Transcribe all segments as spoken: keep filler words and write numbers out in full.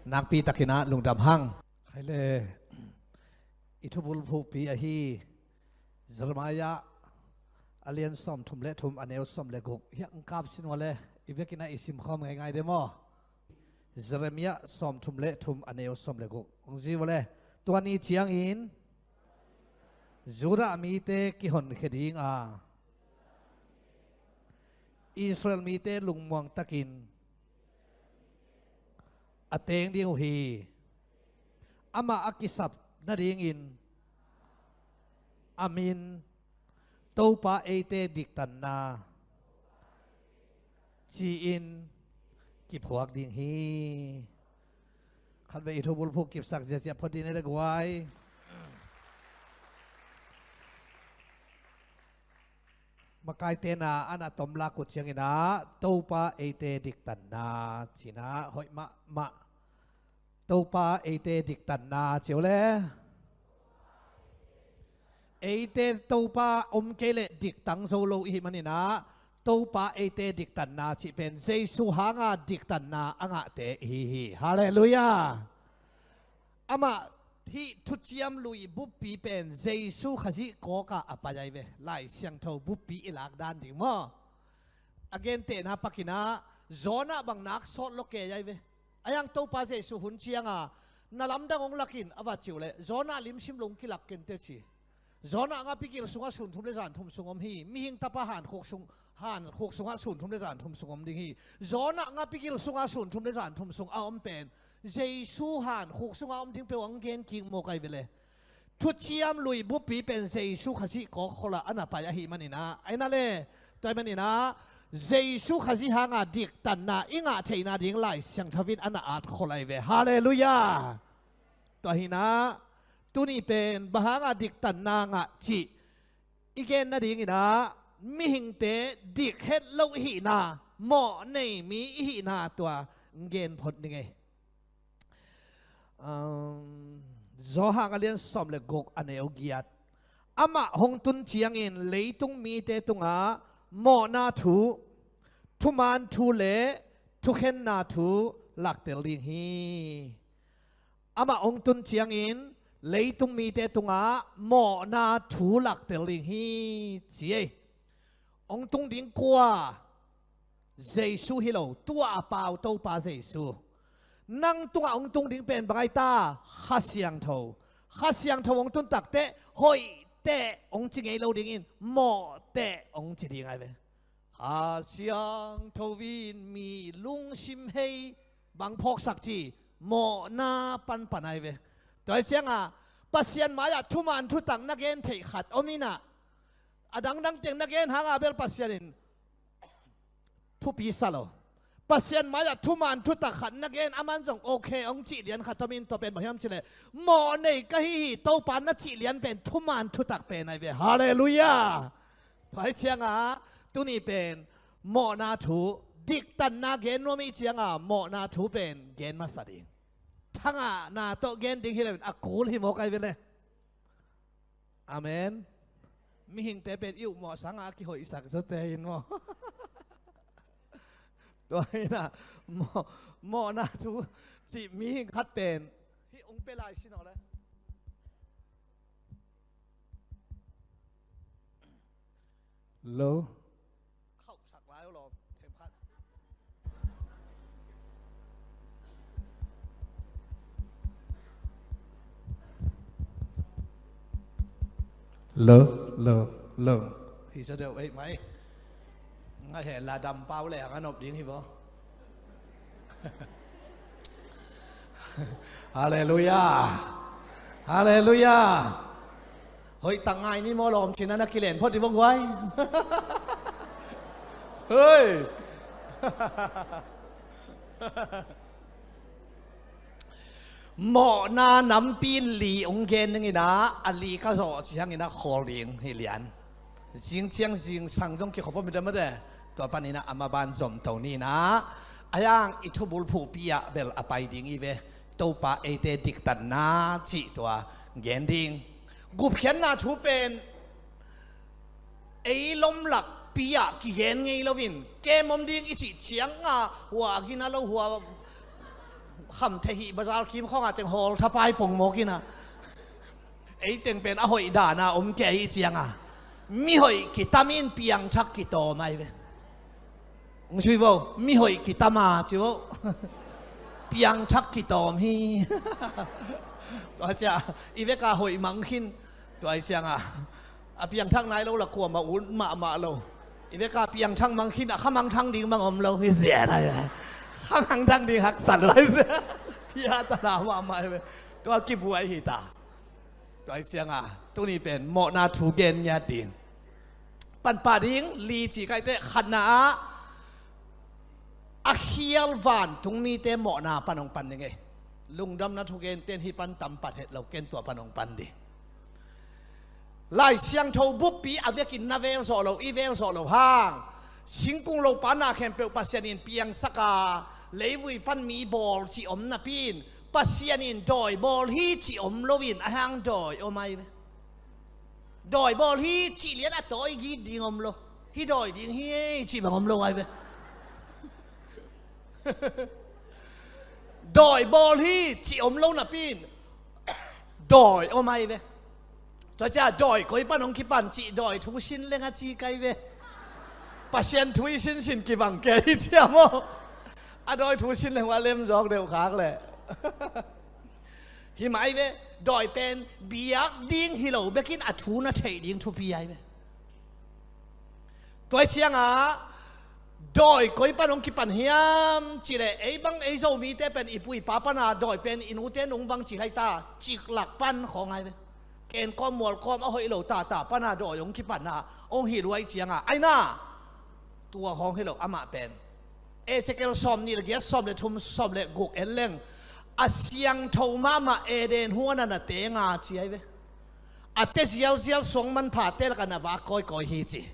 Nakpi takin ah lungdam hang. Khai le, i thubulphuhpi ahi Jeremiah a lian sawmthum le thum, a neu sawm le guk. Hiah hong kap sin uh le, i vekin ah i simkhawm ngeingai de maw? Jeremiah sawmthum le thum, a neu sawm le guk. Hong zi uh le, tua ni ciangin Judah mite kihonkhia ding a, Israel mite lungmuang takin a teng ding uh hi. Amah a kisap nadingin a min Topa eite diktanna ci-in kiphuak ding hi. Khatvei i thubulphuh kipsak ziahziah phot dih ni le guai. Makaite na a na tomlak uh ciangin ah Topa eite diktanna ci-in ah hoih mahmah. Topa eite diktanna ci uh le. Eite Topa om kei leh diktang zo lo i hih manin ah Topa eite diktanna cih pen Jesu hanga diktanna a ngahte i hi hi. Halleluiah. Amah hih thuciam lui buppi pen Jesu Khazih kawkah a pai ai ve. Lai Siangtho buppi i lak dan ding maw? A gentehna pakin ah Jonah bang nak sawt lo kei ai ve. A yang Topa Jesu hun cianga na lamdang hong lakin a va ci uh leh Jonah limsim lo hong kilak kei inteh ci. Jonah ngapigil sungah sun thum le zan thum sung om hi. Mihing Tapa hankhuk sung, hankhuk sungah sun thum le zan thum sung om ding hi. Jonah ngapigil sungah sun thum le zan thum sung a om pen Jesu hankhuk sungah om ding peuh hong gen kik mawk ai ve le. Thuciam lui buppi pen Jesu Khazih kawk kholh ah a na pai ahih manin ah, ai na le, tua ahih manin ah Jesu Khazih hanga diktanna i ngah theihna ding Lai Siangtho in a na at kholh ai ve. Halleluiah. Tua hi-in ah tuni pen bang hanga diktanna ngah cih i gen nadingin ah mihingte dik het lo i hihna, mawh nei mi i hihna tua gen phot ning ei. Um, Johan a lian sawm le guk, a neu giat. Amah hong tun ciangin leitung mite tungah mawhna thu, thuman thu le thukhenna thu laktel ding hi. Amah hong tun ciangin leitung mite tungah mawhna thu laktel ding hi, ci ei. Hong tung ding kua? Jesu hi lo, tua a pau Topa Jesu. Nang tungah hong tung ding pen bang ai ta? Kha Siangtho. Kha Siangtho hong tun takteh hoih teh hong ci ngei lo dingin mawh teh hong ci ding ai ve. Kha Siangtho in mi lungsim hei bang phawksak ci, mawhna panpan ai ve. Tua hi cianga Pasian mai-ah thuman thutak na gen theih khat om in ah, a dangdang teng na gen hanga bel Pasian in thupi sa lo. Pasian mai-ah thuman thutak khat na gen, aman zong okay hong cih lian khat om in, tua pen bang hiam cih leh, mawh nei ka hi hi Topa na cih lian pen thuman thutak pen ai ve. Halleluiah. Tua hi cianga tuni pen mawhna thu, diktanna gen nuam i cianga mawhna thu pen gen masa ding. Thangahna tawh gen ding hi lo in a kul hi mawk ai ve le. Amen. Mihingte pen i uh mawh sangah a kihoihsak zawte in maw? Tua hi-in ah mawh, mawhna thu cih mihing khat pen hih hong pia lai sin aw le. Lo. Khauhsak lai uh lawm, themkhat. Lo, lo, lo. Hi sa deuh ei mai. Ngai he la dam pau le ang a nop ding hi bo. Halleluiah. Halleluiah. Hoih tak ngai ni maw, lawm cin a na kilen phot dih vong guai. Hei. Mawhna nampi li hong gen dingin ah, a li ka zawh ciangin ah khawl ding hi lian. Zing ciang zingsang zong kikhop om hi dam mate. Tua panin ah a maban zomto ni in ah, a yang i thubulphuhpi ah bel a pai ding hi ve. Topa eite diktanna cih tua gen ding. Gupkhiatna thu pen ei lomlakpi ah kigen ngei loin, kem om ding i cih ciangin ah hua a gina lo, hua Khamthei hih bazar kim khawngah teng hawl thapai pongmawk in a, ei teng pen a hoih dana om kei hi cianga, mihoih kitam in piangthak kitawm ahi ve. Hong sui vo, mihoih kitama ci vo. Piangthak kitawm hi. Tua cia i veka hoih mang khin. Tua i cianga a piangthak nai lo la kuama ut mahmah lo. I veka piangthak mang khin a kha mangthang ding mang om lo hi zia nai. Kha mangthang ding haksa lo hi zia. Piatana mahmah hi ve. Tua kibuai hi ta. Tua i cianga tuni pen mawhna thu gen ngiat ding. Panpah ding li ci kaite khatna ah a khial vantung mite mawhna pan hong pan ding e. Lungdamna thugenten hih pan tam pat het lo ken tua pan hong pan ding. Lai Siangtho buppi a vekin na vel zawh lo, i vel zawh lo hang, singkung lopa na khempeuh Pasian in piangsak a, leivui pan mi bawl ci om napi in, Pasian in dawi bawl hi ci om loin a hang dawi om ahi ve. Dawi bawl hi cih lian a tawi git ding om lo. Hi dawi ding hi ei cih bang om lo ai ve. Dawi bawl hi cih om lo napi in dawi om ai ve. Tua cia dawi koi pan hong kipan cih dawi thu sin leng a ci kai ve. Pasian thu i sinsin kibang kei hi cia maw? A dawi thu sin leng uh a lem zawk deuh khak leh. Hi mai ve, dawi pen biak ding hi lo bekin a thu na theih ding thupi ai ve. Tua i ciangah dawi koi pan hong kipan hiam cileh ei bang ei Zomite pen i pu i pa pana dawi pen i nute nung bang ci lai ta, ciklak pan khawng ai ve. Ken kawm mual kawm a hoih lo tata pana dawi hong kipanna hong hi luai ciangah aina tua khawng hi lo amah pen. Ezekiel sawm nih le giat, sawm le thum, sawm le guk en leng a siangtho mahmah Eden huana na tenga ci ai ve. A te zialzial suang manphate laka na vak kawikawi hi ci.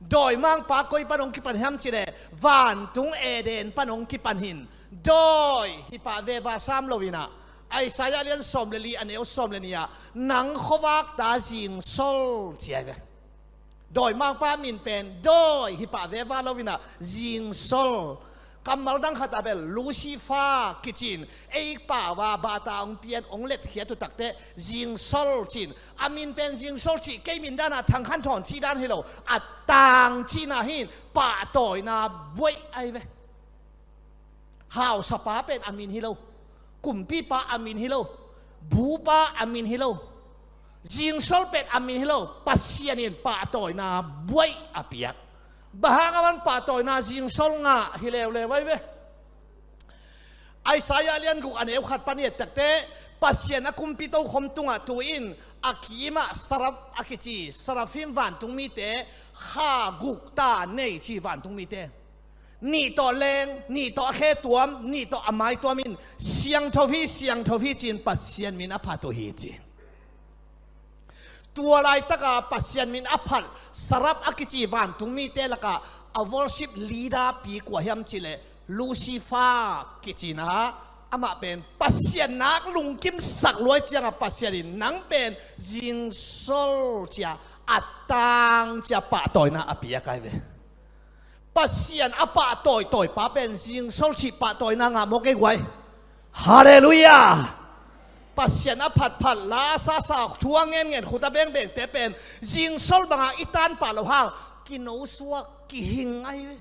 Dawimangpa koi pan hong kipan hiam cileh vantung Eden pan hong kipan hin. Dawi hi pah veva sam loinah Isaiah lian sawm le li a neu sawm le nih ah nang khuavak ta zingsol ci ai ve. Dawimangpa min pen dawi hi pah veva loinah zingsol. Kammal dang khatah bel Lucifer kicin ei pau a bata hong pian hong letkhiat uh takte zingsol cin. A min pen zingsol cih kei min danah thangkhan thawn cih dan hi lo. A tang cihna hin pahtawina buaih ai ve. Hausapa pen a min hi lo. Kumpipa a min hi lo. Bupa a min hi lo. Zingsol pen a min hi lo. Pasian in pahtawina buaih a piak. Bang hang a man pahtawina zingsol ngah hi leuleu ai ve. Isaiah lian guk a neu khat pan i et takte Pasian a kumpi tokhom tungah tu in a kimah sarap a kici sarafim vantung mite kha guk ta nei ci vantung mite. Nih tawh leng, nih tawh a khe tuam, nih tawh a mai tuam in siangtho hi, siangtho hi ci-in Pasian min a phat uh hi ci. Tua laitaka Pasian min a phat sarap a kici vantung mite lakah a worship leader pi kua hiam cileh Lucifer kici-in ah amah pen Pasian nak lungkimsak luai ciangah Pasian in nang pen zingsol cia a tang cia pahtawina a piak ai ve. Pasian a pahtawitawi pa pen zingsol cih pahtawina ngah mawk ei guai. Halleluiah. Pasian a phatphat la a sasa thu a ngenngen khut a bengbengte pen zingsol banga i tanpah loh hang kinosuak kihing ahi ve.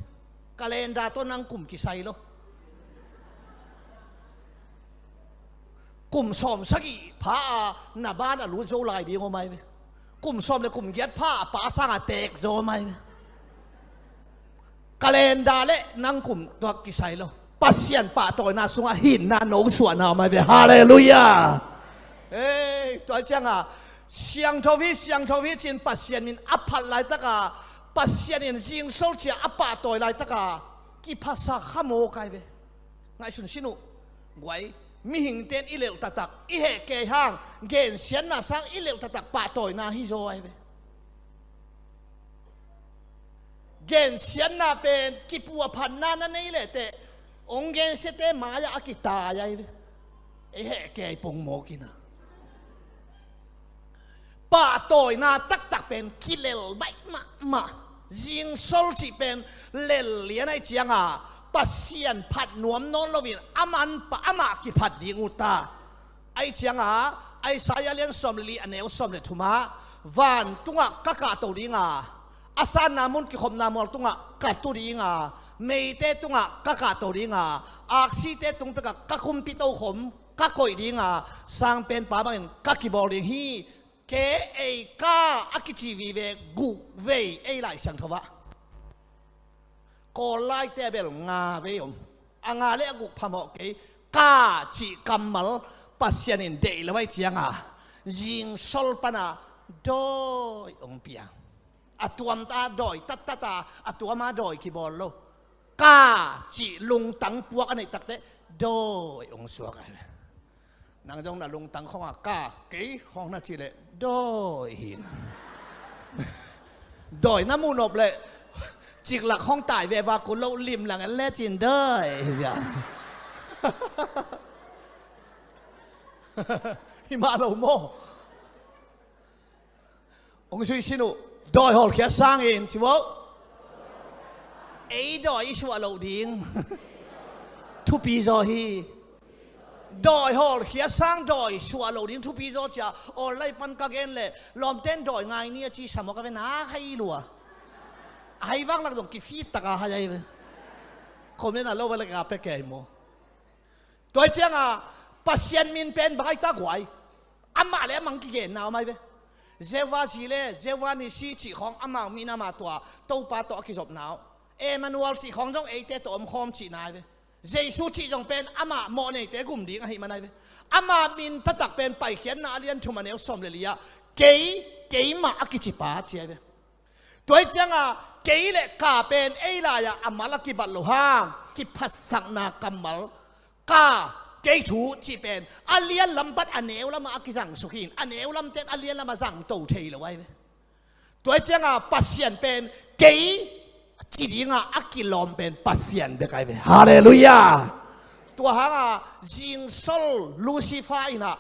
Calendar tawh nang kum kisai lo. Kum sawm sagih pha a na ban a lut zo lai ding om ahi ve. Kum sawm le kum giat pha a pa sanga teek zo mai. Calendar le nang kum tuak kisai lo. Pasian pahtawina sungah hinna no suahna mai ve. Halleluiah. Ei, tua cianga siangtho hi, siangtho hi cin Pasian min a phat laitaka Pasian in zingsol cia a pahtawi laitaka kiphasak kha maw kai ve. Ngaihsun sin uh. Guai, mihingten i lelh taktak i heh kei hang gensiatna sang i lelh taktak pahtawina hi zaw ai ve. Gensiatna pen kipuahphatna na nei lehteh hong gensiate mai-ah a kitai ai ve. Ei heh kei pongmawk ina. Pahtawina taktak pen kilel baih mahmah. Zingsol cih pen lel lian ahi cianga Pasian phat nuam nawn loin aman pa amah kiphat ding uh ta. Ahi cianga Isaiah lian sawm le li a neu sawm le thumah, vantungah ka kahto dinga, a sanna mun kikhopna mual tungah ka tu dinga, meite tungah ka kahto dinga, aksite tung pekah ka kumpi tokhom ka koih dinga, sangpenpa bangin ka kibawl ding hi. Ke ei ka a kici vive guk vei ei Lai Siangtho ah. Kawl laite bel nga vei om. A nga le a guk phamawh kei. Ka cih kammal Pasian in deih lo ahi cianga zingsol pana dawi hong pia. A tuamta dawi tattata a tuama dawi kibawl lo. Ka cih lungtang puak a neih takte dawi hong suak ahi. Nang zong na lungtang khawngah ka kei khawng na cih leh dawi hi. Dawi na muh nop leh ciklak khawng tai ve va kun lo limlang en lecin dawi hi zia. Hi mah lo maw? Hong zui sin uh. Dawi hawlkhia sangin ci vo. Ei dawi i suah loh ding thupi zaw hi. Dawi hawlkhia sang dawi suah loh ding thupi zaw cia online pan ka gen leh lawmten dawi ngai ni a ci samawk a ve na hai lua. A hai vang lak zong kifit taka hai ai ve. Comment a lo va lak a pe kei maw? Tua hi cianga Pasian min pen bang ai ta guai. Amah le amah kigenna om ai ve. Jehovah Jireh, Jehovah Nissi cih khawng amah min amah tua Topa tawh a kizopna uh. Emmanuel cih khawng zong eite tawh omkhawm cihna ai ve. Jesu cih zong pen amah mawhneite gum ding ahi man ai ve. Amah min taktak pen Paikhiatna a lian thum a neu sawm le li ah kei, keimah a kicipa ci ai ve. Tua hi cianga kei le ka pen ei lai-ah a mal a kibat loh hang kiphatsakna kammal ka kei thu cih pen a lian lam pan a neu lamah a kizang suk hi in a neu lamten a lian lamah zang to thei lo ai ve. Tua hi cianga Pasian pen kei ci dinga a kilawm pen Pasian bek ai ve. Halleluiah. Tua hanga zingsol Lucifer inah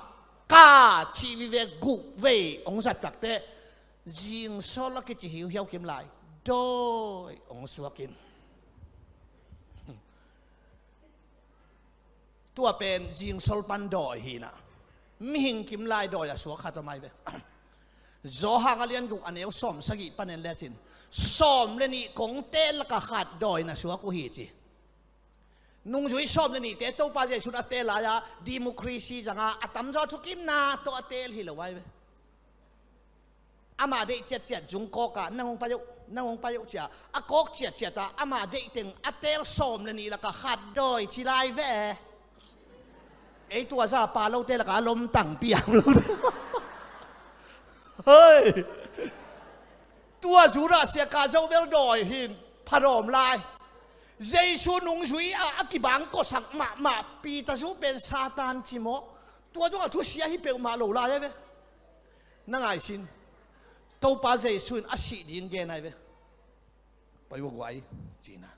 ka cih vive guk vei hong zat takte zingsol a kici hiuhiau kim lai dawi hong suak in. Tua pen zingsol pan dawi hinah mihing kim lai dawi a suak khat om ai ve. Johan a lian guk a neu sawm sagih panen lecin sawm le nih kongte laka khat dawi na suak uh hi ci. Nungzui sawm le nihte Topa Jesuh a teel lai-a democracy zanga a tamzaw thukimna tawh a teel hi lo ai ve. Amah deih ciatciat zung kawka nang hong pai uh, nang hong pai uh cia a kawk ciatciata amah deih teng a teel sawm le nih laka khat dawi ci lai ve. Ei tua za pa lote laka a lomtang piang lo. Hei. Tua Judah siaka zo bel dawi hin pharawm lai. Jesu nungzui a a kibang kawsak mahmah Peter zu pen Satan cimawh. Tua zong a thusia hi peuhmah lo lai a ve. Na ngaisin. Topa Jesu in a sih ding gen ai ve. Pai uh guai cina.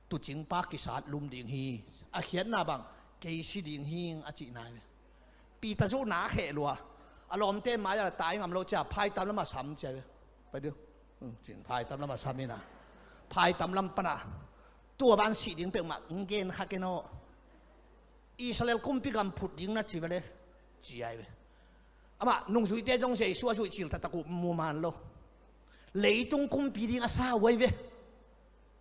Tucingpa kisat lum ding hi. A khiatna bang kei si ding hi a cihna hi ve. Peter zu na kheh lua. A lawmte mai-a tai ngam lo cia phaitam lama sam cia ve. Pai diu. Cin phaitam lama sam ina phaitam lam pana tua ban sih ding peuhmah gen kha ken aw. Israel kumpi gam phut ding na ci vele ci ai ve. Amah nungzuite zong Jesu a zuih cil taktak uh mu man lo. Leitung kumpi ding a sa uh ai ve.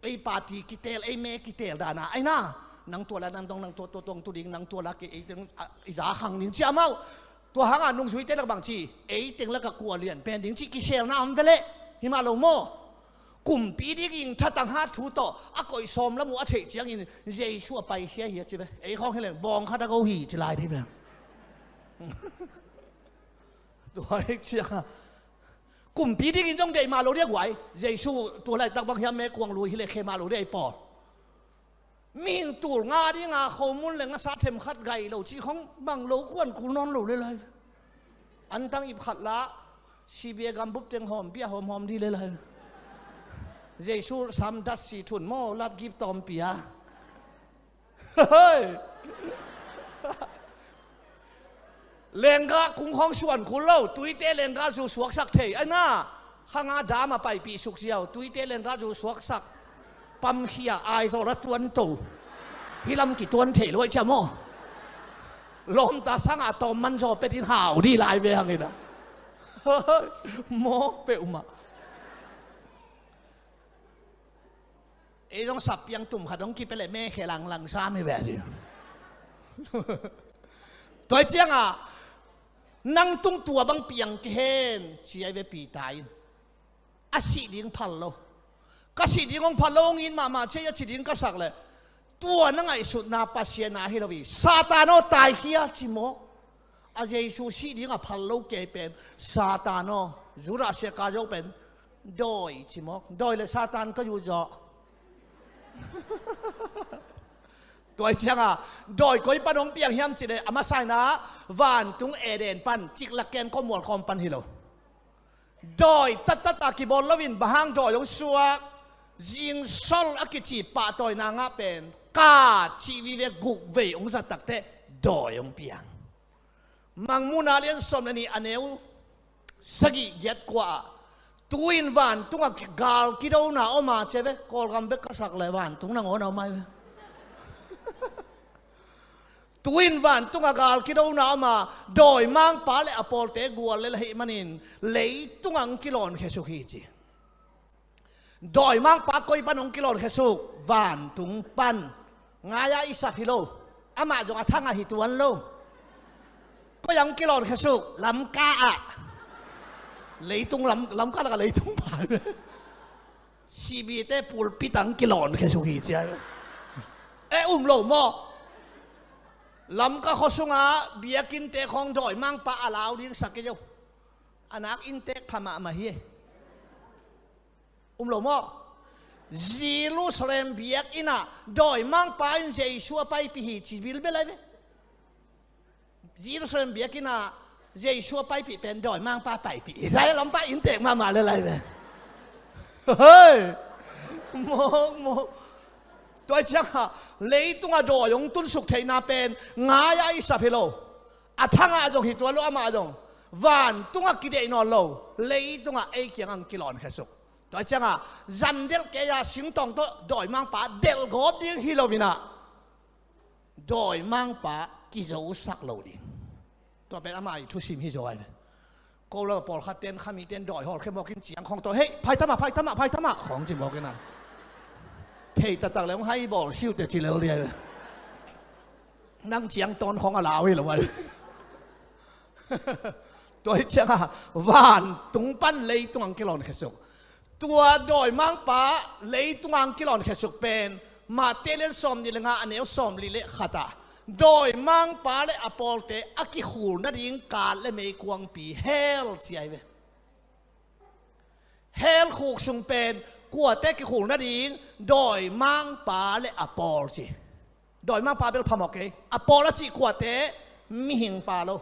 Ei party kiteel ei me kiteel dana aina nang tua la nang dong nang tua tua tuang tu ding nang tua la kei ei teng i za khang ding ci amau. Tua hanga nungzuite lak bang ci ei teng laka kua lian pen ding ci kiselna om vele. Hi mah lo maw? Kumpi dingin thatang hat thu tawh a koih sawm lam uh a theih ciangin Jesu a pai khia hi a ci ve. Ei khawng hi leng bawng khat a ko hi ci lai thei ve. Tua hik cianga kumpi dingin zong deih mah lo dia guai. Jesu tua laitak bang hiam me kuang lui hi le khe mah lo dia i pawl. Mihing tul nga dinga khomun le ngasa them khat gai lo cih khong bang lo kuan kul nawn lo le lai. Antang ip khat la C B A gambup teng hawm pia hawm hawm di le lai. Jesu sam dat si thun maw lat gip tawm pia. Lenggah kung khawng suan kul lo tuite lenggah zu suaksak thei aina. Khanga dam a paipih suk ziau tuite lenggah zu suaksak. Pamkhia Aizawl a tuan to. Hih lam kituan thei lo aih cia maw. Lawmta sangah tawm man zaw petin hau dih lai ve hang in a. Mawk peuhmah. Ei zong sap piang tum khat hong kipia leh mekhe langlang sam hi ve a ci. Tua hi ciangah nang tung tua bang piang kei hen ci aih ve Peter in. A sih ding phal lo. Ka sih ding hong phal lo hong it mahmah ci aih a ci ding ka sak leh tua na ngaihsutna Pasian a hi lo hi. Satan aw taikhia ci mawk. A Jesu sih ding a phal lo kei pen Satan aw. Judas Iskariot pen dawi ci mawk. Dawi le Satan ka yuzawh. Tua hi ciangah dawi koi pan hong piang hiam cih leh a masa in ah vantung Eden pan ciklak ken khuamual khawng pan hi lo. Dawi tattat a kibawl loin bang hang dawi hong suak, zingsol a kici pahtawina ngah pen ka cih vive guk vei hong zat takteh dawi hong piang. Mangmuhna lian sawm le nih a neu sagih giat kua ah tu-in vantungah gal kidona om a ci aih ve. Kawlgam bek ka sak leh vantung nangawn a om aih ve. Tu-in vantungah gal kidona om a dawimangpa le a pawlte gual lel ahih manin leitungah hong kilawnkhia suk hi ci. Dawimangpa koi pan hong kilawnkhia suk? Vantung pan. Ngai-ah i sap hi lo. Amah zong a thangah hi tuan lo. Koi ah hong kilawnkhia suk? Lamka ah. Leitung lam, Lamka lakah leitung pa. C B te pulpit ah hong kilawnkhia suk hi ci aih ve. Eh, um lo maw? Lamka khua sungah biakinnte khawng dawimangpa a lau ding sa kei zo. A nak inntek pha mahmah hi. Um lo maw? Jerusalem biakinn ah dawimangpa in Jesu a paipih hi ci bilbel aih ve. Jerusalem biakinn ah Jesu a paipih pen dawimangpa paipih hi. Zai lampa inntek mahmah lel aih ve. Hei! Mawk, mawk. Tua hi ciangah leitungah dawi hong tunsuk theihna pen ngai-ah i sap hi lo. A thangah zong hi tuan lo amah zong. Vantungah kideih nawn lo. Leitungah ei kiangah hong kilawnkhia suk. Tua hi ciangah zandelh kei-a singtawng tawh dawimangpa delhgawp ding hi lo in ah dawimangpa kizosak lo ding. Tua pen amah ii thusim hi zaw aih ve. Ko lo pawlkhat ten khamite in dawi hawlkhia mawk in ciang khawng tawh, hei, phai tam ah, phai tam ah, phai tam ah khawng ci mawk in ah. Thei taktak le hong hai bawl siute ci lel ding aih ve. Nang ciang tawn khawng a lau hi lo aih ve. Tua hi ciangah vantung pan leitungah hong kilawnkhia suk. Tua dawimangpa leitungah hong kilawnkhia suk pen Mate lian sawmnih le nga a neu sawmli le khat ah dawimangpa le a pawlte a kikhul nading kat le meikuangpi hell ci aih ve. Hell khuk sung pen kuate kikhul nading? Dawimangpa le a pawl ci. Dawimangpa bel phamawh kei. A pawl a cih kuate? Mihing pa lo.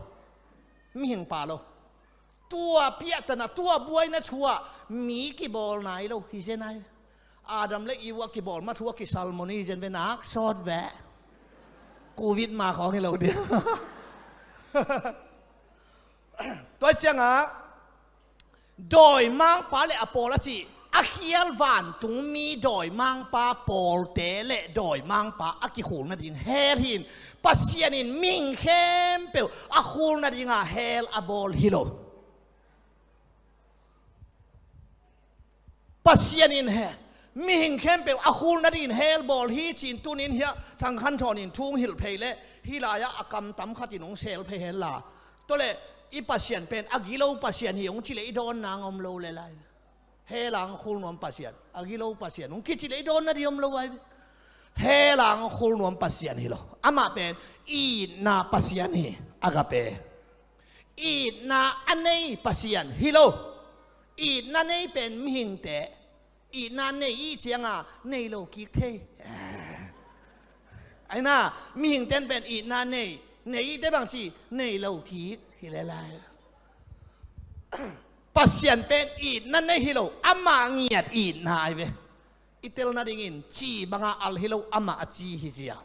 Mihing pa lo. Tua piahtana, tua buaina thu ah mi kibawl nai lo hi zen ai. Adam le Eve a kibawl ma thu a kisalmoni hi zen ve, nak sawt ve. Covid ma khawng hi lo dia. Tua ciangah dawimangpa le a pawl a cih a khial vantung mi dawimangpa pawlte le dawimangpa a kikhul nading hell hi in, Pasian in mihing khempeuh a khul nadinga hell a bawl hi lo. Pasian in he mihing khempeuh a khul nadingin hell bawl hi ci-in tunin hiah Thang Khan Thawn in thu hong hilh phei leh hih lai-ah a kam tam khatin hong sel phei hen la. Tua leh i Pasian pen a gilo Pasian hi hong ci leh i dawn nang om lo le lai. Hell ah hong khul nuam Pasian, a gilo Pasian hong kici leh i dawn nading om lo ai ve. Hell ah hong khul nuam Pasian hi lo. Amah pen itna Pasian hi, agape. Itna a nei Pasian hi lo. Itna nei pen mihingte. Itna nei i cianga nei lo kik thei. Aina, mihingten pen itna nei. Nei i te bang ci, nei lo kik hi le lai. Pasian pen itna nei hi lo, amah ngiat itna ai ve. I tel nadingin ci banga al hi lo, amah a ci hi zia.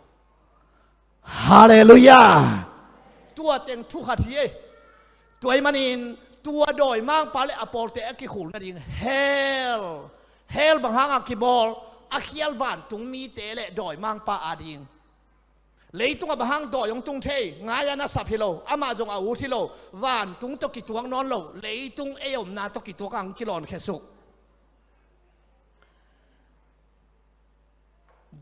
Halleluiah. Tua teng thu khat hi ei. Tua ahih manin tua dawimangpa le a pawlte a kikhul nading hell. Hell bang hanga kibawl, a khial vantung mite le dawimangpa ading. Leitungah bang hang dawi hong tung thei, ngai-a na sap hi lo, amah zong a ut hi lo, vantung tawh kituak nawn lo, leitung ei omna tawh kituak a hong kilawnkhia suk.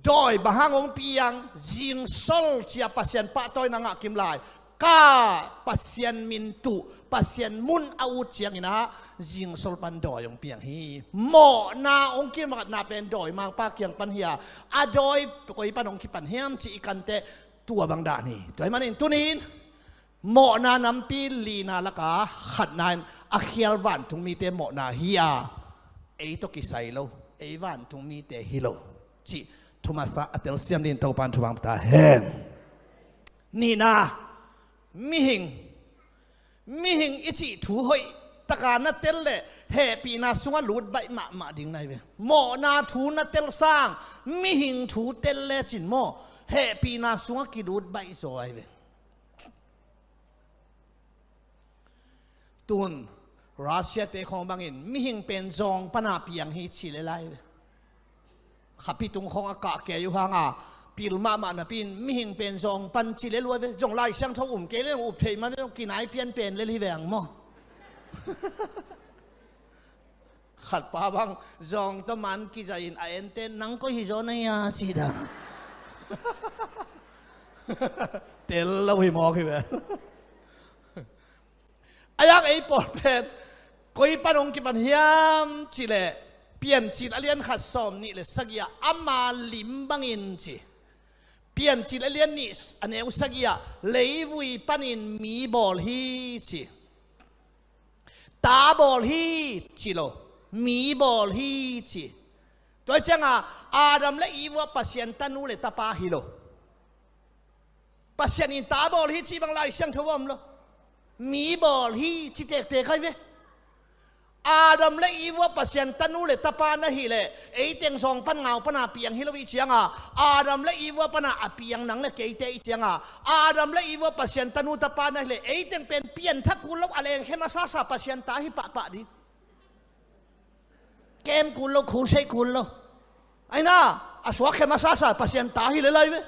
Dawi bang hang hong piang, zingsol cia Pasian pahtawina ngah kim lai. Ka Pasian min tuh, Pasian mun a ut ciangin ah, zingsol pan dawi hong piang hi. Mawhna hong kimatna pen dawimangpa kiang pan hi a, a dawi koi pan hong kipan hiam cih i kanteh tua bang dan hi. Tua ahih manin tuni-in, mawhna nampi lina laka khatna in a khial vantung mite mawhna hi a, ei tawh kisai lo, ei vantung mite hi lo cih thu masa a telsiam dingin Topan thupha pia ta hen. Nihna, mihing, mihing i cih thu hoih taka na tel leh hehpihna sungah lut baih mahmah ding na hi ve. Mawhna thu na tel sang mihing thu tel lecin maw, hehpihna sungah kilut baih zaw ahi ve. Tun Russia te khawng bangin mihing pen zawng pana piang hi ci le lai ve. Khapi tung khawng a kah kei uh hanga pil mahmah napi-in mihing pen zawng pan ci le lua ve. Zong Lai Siangtho um kei le up thei man zong kinai pian pen le hi ve ang maw. Khatpa bang zawng tawh man kizai-in a ente nang koi hi zaw na hia ci dan. Tel lo hi mawk hi ve. A yak ei pawl pen koi pan hong kipan hiam cih leh Piancil a lian khat sawm nih le sagih ah ama lim bangin ci. Piancil a lian nih a neu sagih ah leivui panin mi bawl hi ci. Ta bawl hi ci lo, mi bawl hi ci. Tua hi cianga Adam le Eve uh ah Pasian tanu le tapa hi lo. Pasian in ta bawl hi ci bang Lai Siangtho ah om lo. Mi bawl hi ci tektek ahi ve. Adam le Eve uh ah Pasian tanu le tapa na hih leh, ei teng zawng pan ngau pana piang hi lo i cianga, Adam le Eve uh ah pana a piang nang le keite i cianga, Adam le Eve uh ah Pasian tanu tapa na hih leh, ei teng pen pianthak kul lo, a lengkhe masasa Pasian ta hi pahpah ding. Kem kul lo, khusei kul lo. Aina, a suakkhe masasa Pasian ta hi le lai ve.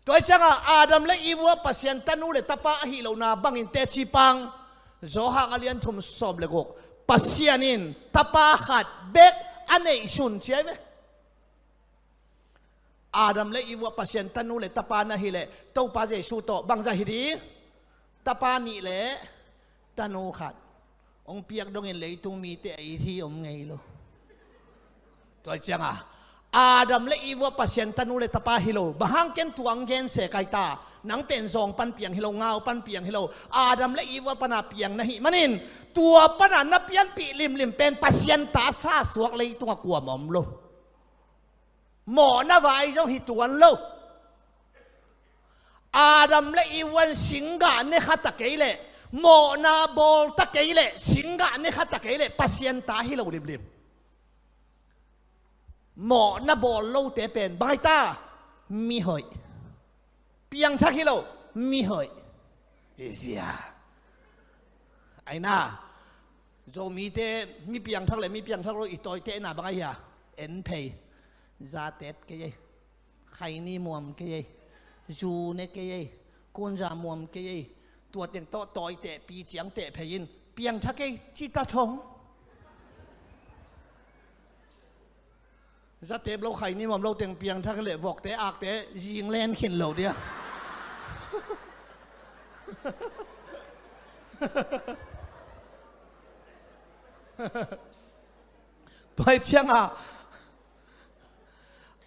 Tua hi cianga Adam le Eve uh ah Pasian tanu le tapa ahi lohna bangin teci pang, Johan a lian thum sawm le guk, Pasian in tapa khat bek a neihsun ci ahi ve. Adam le Eve uh ah Pasian tanu le tapa na hih leh Topa Jesu tawh bangzah hi ding? Tapa nih le tanu khat hong piak dongin leitung mite a it hi om ngei lo. Tua hi cianga Adam le Eve uh ah Pasian tanu le tapa hi lo. Bang hang ken tua hong gen se kai ta. Nang pen zawng pan piang hi lo, ngau pan piang hi lo. Adam le Eve uh ah pana piang na hih manin tua pana na pianpih limlim pen Pasian ta sa suak leitungah kuamah om lo. Mawhna vai zong hi tuan lo. Adam le Eve uh ah singgah ne kha ta kei leh, mawhna bawl ta kei leh, singgah ne kha ta kei leh Pasian ta hi lo limlim. Mawhna bawl lote pen bang hi ta? Mihoih. Piangthak hi lo, mihoih. Hi zia. Aina, Zomite mi piangthak le mi piangthak lo i tawitehna bang ahi a? En phei. Zatep kei ei. Khaini muam kei ei. Zu ne kei ei. Kunza muam kei ei. Tua teng tawh tawiteh pi ciangteh phei in piangthak kei ci ta thong. Zatep lo khaini muam lo teng piangthak leh vokte akte zing len khin lo dia. Tua hi cianga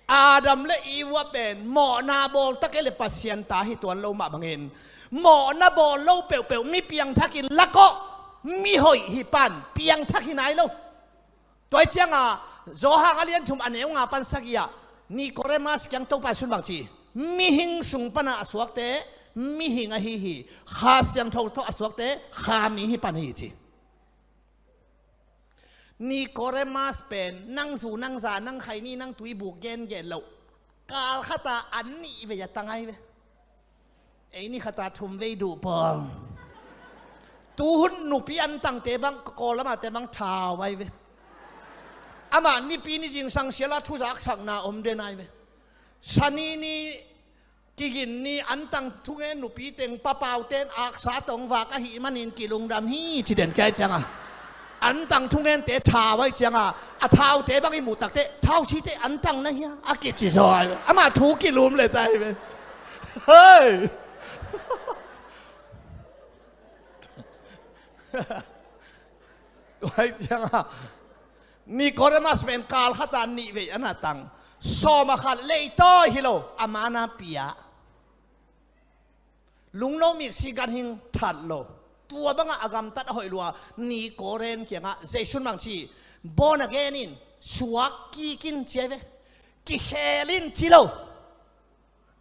Adam le Eve uh ah pen mawhna bawl ta kei leh Pasian ta hi tuan lo mah bangin mawhna bawl lo peuhpeuh mi piangthakin lakawh, mihoih hi pan piangthak hi nai lo. Tua hi cianga Johan a lian thum a neu nga pan sagih ah Nikodemas kiang Topa Jesu in bang ci? Mihing sung pana a suakte mihing ahi hi. Kha Siangtho tawh a suakte kha mi hi pan hi ci. Nikodemas pen nang zu nang za nang khaini nang tuibuk gengen loh, kal khata an nih vei a tang ahi ve. Ei ni khata thum vei duh pawl. Tuhun nupi an tangte bang Kawllamate bang thau ahi ve. Amah nipi ni zingsang siala thuzaksakna om den ai ve. Sani ni, kigin ni, antang thungen nupi teng papauten aksa tong vak ahih manin kilungdam hi ci den kia ai cianga, antang thungente thau ai cianga, a thaute bang i muh takte thausite antang na hia a kici zaw ai ve. Amah thu kilum le tai ve. Hei. Tua ai cianga Nicodemus pen kal khata nih vei a na tang. Sawm a khat leitawi hi lo, a mana pia. Lungno miksi ganhing that lo. Tua bangah a gamtat a hoih lua Nicodemus kiangah Jesu'n bang ci, born again in, suak kik in ci ai ve. Kikhel in ci lo.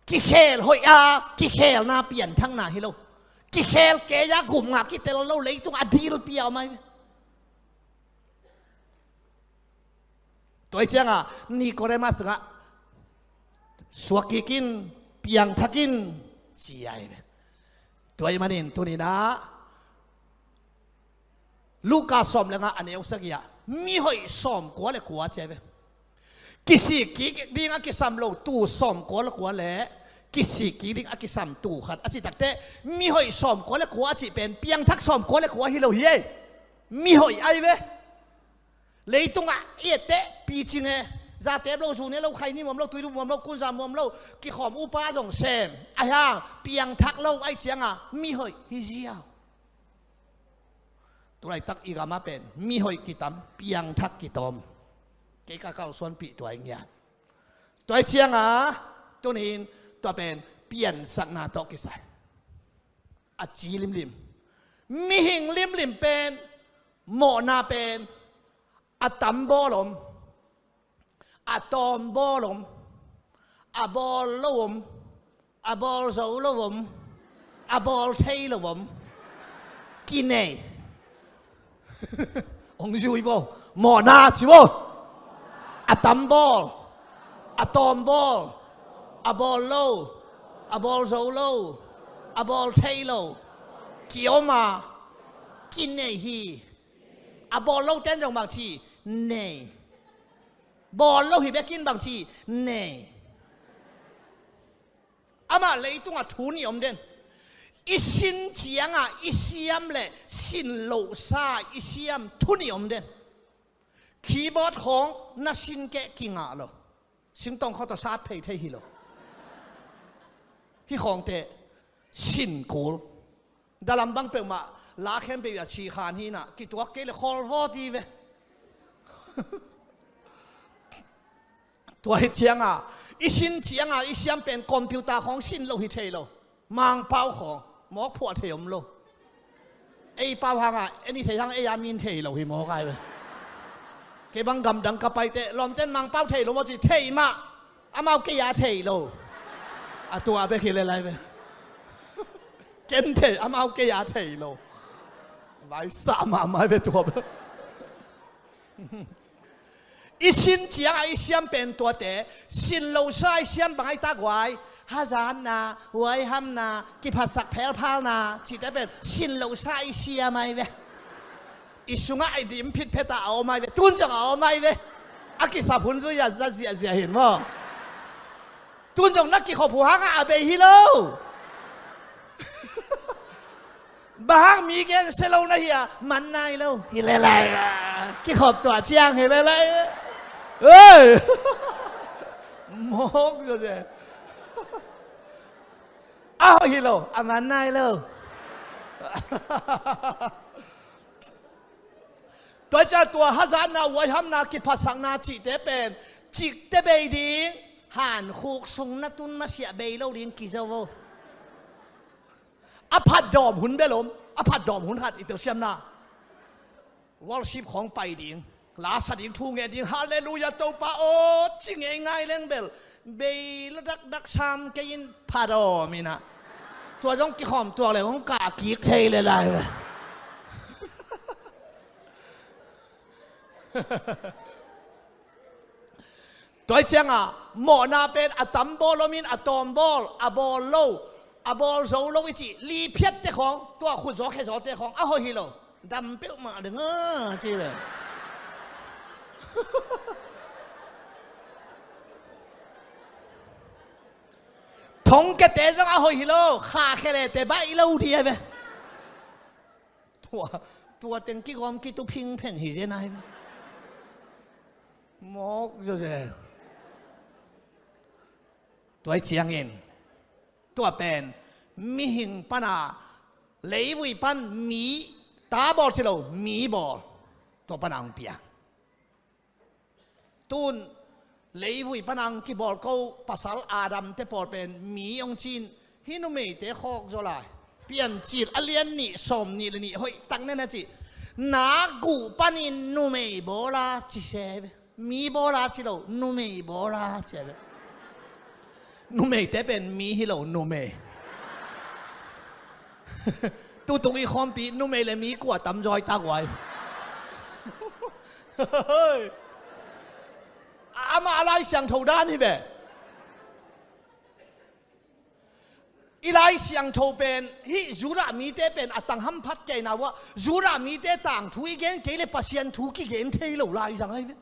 Kikhel hoih a, kikhelna pianthakna hi lo. Kikhel kei a gum ngah kitel lo, leitung a dil pia om ai ve. Tua ai cianga Nicodemus ngah suak kik in, piangthak in ci ai ve. Tua ahih manin tuninah Luka sawm le nga a neu sagih ah mihoih sawm kua le kua ci ai ve. Kisik kik ding a kisam lo tuu sawm kua le kua le kisik kik ding a kisam tuu khat a cih takte, mihoih sawm kua le kua a cih pen piangthak sawm kua le kua hi lo hi ei. Mihoih ai ve. Leitungah i etteh picing e, zatep lo, zune lo, khaini muam lo, tuidu muam lo, kunza muam lo, kikhawm upa zong sem, ahi hang piangthak lo ai cianga mihoih hi ziau. Tulaitak i gamah pen mihoih kitam, piangthak kitawm. Kei ka kalsuanpih tua i ngiat. Tua ai cianga tunin tua pen piansakna tawh kisai. A ci limlim. Mihing limlim pen, mawhna pen, a tam bawl om, a tawm bawl om, a bawl lo om, a bawl zo lo om, a bawl thei lo om. Kinei. Hong zui vo. Mawhna ci vo. A tam bawl, a tawm bawl, a bawl lo, a bawl zo lo, a bawl thei lo. Kiom a, kinei hi. A bawl lo ten zong bang ci, nei. Bawl lo hi bekin bang ci, nei. Amah leitungah thu nih om den. I sin cianga i siam le sin lohsa i siam thu nih om den. Keyboard khawng na sin keh kingah lo. Singtong khawng tawh sat phei thei hi lo. Hih khawngte sin kul. Dalam bang peuhmah la khempeuh a ci khan hi nah, kituak kei le khawl vawt hi ve. Tua hi cianga i sin cianga i siam pen computer khawng sin lo hi thei lo. Mangpau khawng mawk phuah thei om lo. Ei pau hanga en i thei hang ei a min thei lo hi mawk ai ve. Kei bang gamdang ka paite lawmten Mangpau thei lo maw ci, thei mah. Amau kei a thei lo. A tua bek hi le lai ve. Ken thei, amau kei a thei lo. Vai sa mahmah ve tua bek. I sin cianga i siam pen tuate, sin lohsa i siam bang ai ta guai. Hazatna, huaihamna, kiphatsak phelphalna cihte pen sin lohsa i siam ai ve. I sungah i dim phitphet a om ai ve. Tun zong a om ai ve. A kisap hun zui a za ziahziah hin maw. Tun zong na kikhop uh hangah a bei hi lo. Bang hang mi gen se lo na hi a, man nai lo hi le lai. Kikhop tuah ciang hi le lai. Ei. Mawk zo ze. A hoih hi lo, a man nai lo. Tua ciang tua hazatna, huaihamna, kiphatsakna cihte pen cikte bei ding, hankhuk sung na tun masiah bei lo ding kizo vo. A phatdawm hun bel om, a phatdawm hun khat i telsiamna. Worship khawng pai ding, la sa ding, thu ngen ding, halleluiah Topa aw ci ngei ngai leng bel bei la dakdak sam kei in phatdawm inah. Tua zong kikhawm tuak le hong kah kik thei le lai ve. Tua hi cianga mawhna pen a tam bawl om in, a tawm bawl, a bawl lo, a bawl zo lo i cih liphiatte khawng, tua khutzaw khezawte khawng a hoih hi lo. Dam peuhmah ding a ci le. Thongkiate zong a hoih hi lo, khahkhelete baih lo dih a ve. Tua, tua teng kigawm kitu phingpheng hi zen a hi ve. Mawk zawzen. Tua hi ciangin tua pen mihing pana leivui pan mi, ta bawl ci lo, mi bawl, tua pana hong piang. Tun leivui pana hong kibawl ko pasal Adam te pawl pen mi hong cin, hih numeite khawk zaw lai. Piancil a lian nih sawm nih le nih hoih tak nen a ci. Nak guh panin numei bawla ci se ve. Mi bawla ci lo, numei bawla ci a ve. Numeite pen mi hi lo, numei. Tutung i khawmpi numei le mi kua tam zawi tak uai. Amah a Lai Siangtho dan hi ve. I Lai Siangtho pen hih Judah mite pen a tang hamphat kei na uh ah, Judah mite tangthu i gen kei le Pasian thu kigen thei lo lai zang ahi ve.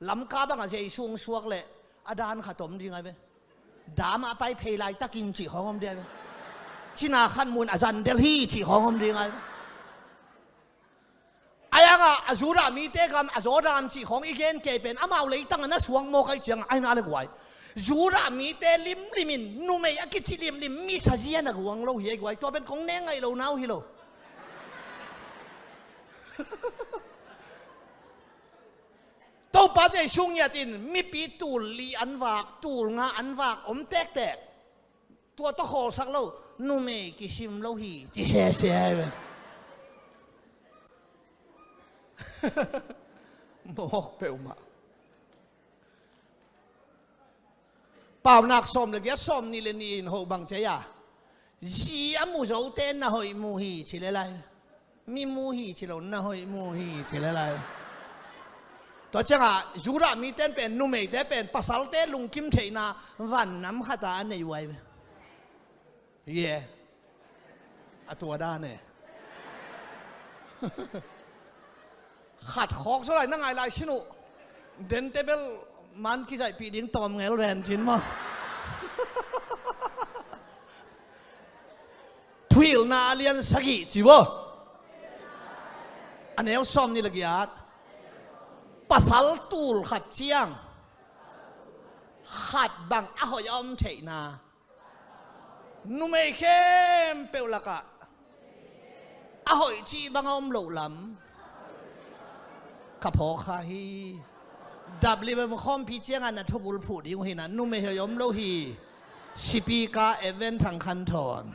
Lamka bangah Jesu hong suak leh a dan khat om ding ahi ve. Dam ah pai phei laitakin cih khawng om ding ahi ve. Cina khat mun a zan del hi cih khawng om ding ahi ve. A yangah a Judah mite gam a Jordan cih khawng i gen kei pen amau leitang a na suang mawk ahi ciangah ahi na le guai. Judah mite limlim in numei a kici limlim misa zia na guang lo hi ahi guai. Tua pen kong neng ngaih lo nau hi lo. Topa Jesu ngiat in mipi tul li an vak, tul nga an vak om tektek. Tua tawh khawlsak lo, numei kisim lo hi ci sese ahi ve. Mawk peuhmah. Paunak sawm le giat, sawm nih le nih in hoh bang ci a, zi a mu zote na hoih mu hi ci le lai. Mi mu hi ci lo, na hoih mu hi ci le lai. Tua ciangah Judah mite pen numeite pen pasalte lungkim theihna van nam khatah a nei uh ahi ve. Ye. A tua dan e. Khat khawk zaw lai, na ngai lai sin uh. Dente bel man kizaihpih ding tawm ngel ven cin maw? Thuhilhna a lian sagih ci vo. A neu sawm nih le giat. Pasal tul khat ciang khat bang a hoih a om theihna. Numei khempeuh lakah a hoih cih bang a om loh lam ka phawk kha hi. Dap limem khawmpi ciangah na thubul phuh ding uh hi na, numei hoih om lo hi. Sipika Evan Thang Khan Thawn.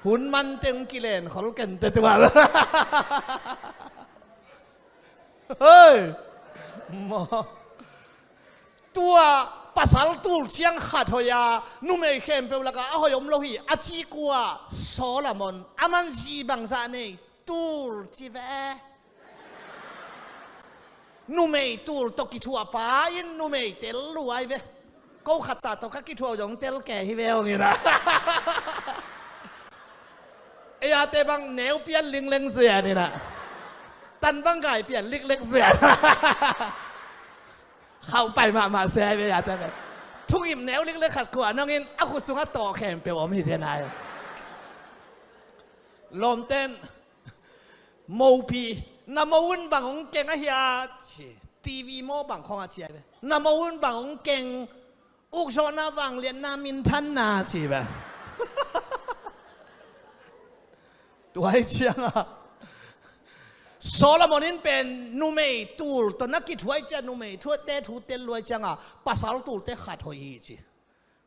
Hun man teng kilen khol kente tual. Hei! Maw. Tua pasal tul ciang khat hoih a, numei khempeuh lakah a hoih om lo hi, a ci kua? Solomon. Aman zi bangzah nei? Tul ci ve. Numei tul tawh kithuah pa in numei tel luai ve. Ko khat ta tawh ka kithuah zong tel ke hi ve hong ina. Ei ate bang neu pian lingleng zian ina. Tan bang gai pian liklek zian. Khauh pai mahmah se ve ate ve. Thungim neu liklek khat kua nongin a khut sungah tawh khempeuh om hi zian ai. Lawmten mopi, na mo un bang hong keng ahi a ci. TV maw bang khawng a ci ai ve. Na mo un bang hong keng, ukzawhna vangliatna minthanna ci ve. Tuai cianga Solomon in pen numei tul tawh na kithuai ciah, numei thuatte thu tel luai cianga pasal tulte khat hoih hi ci.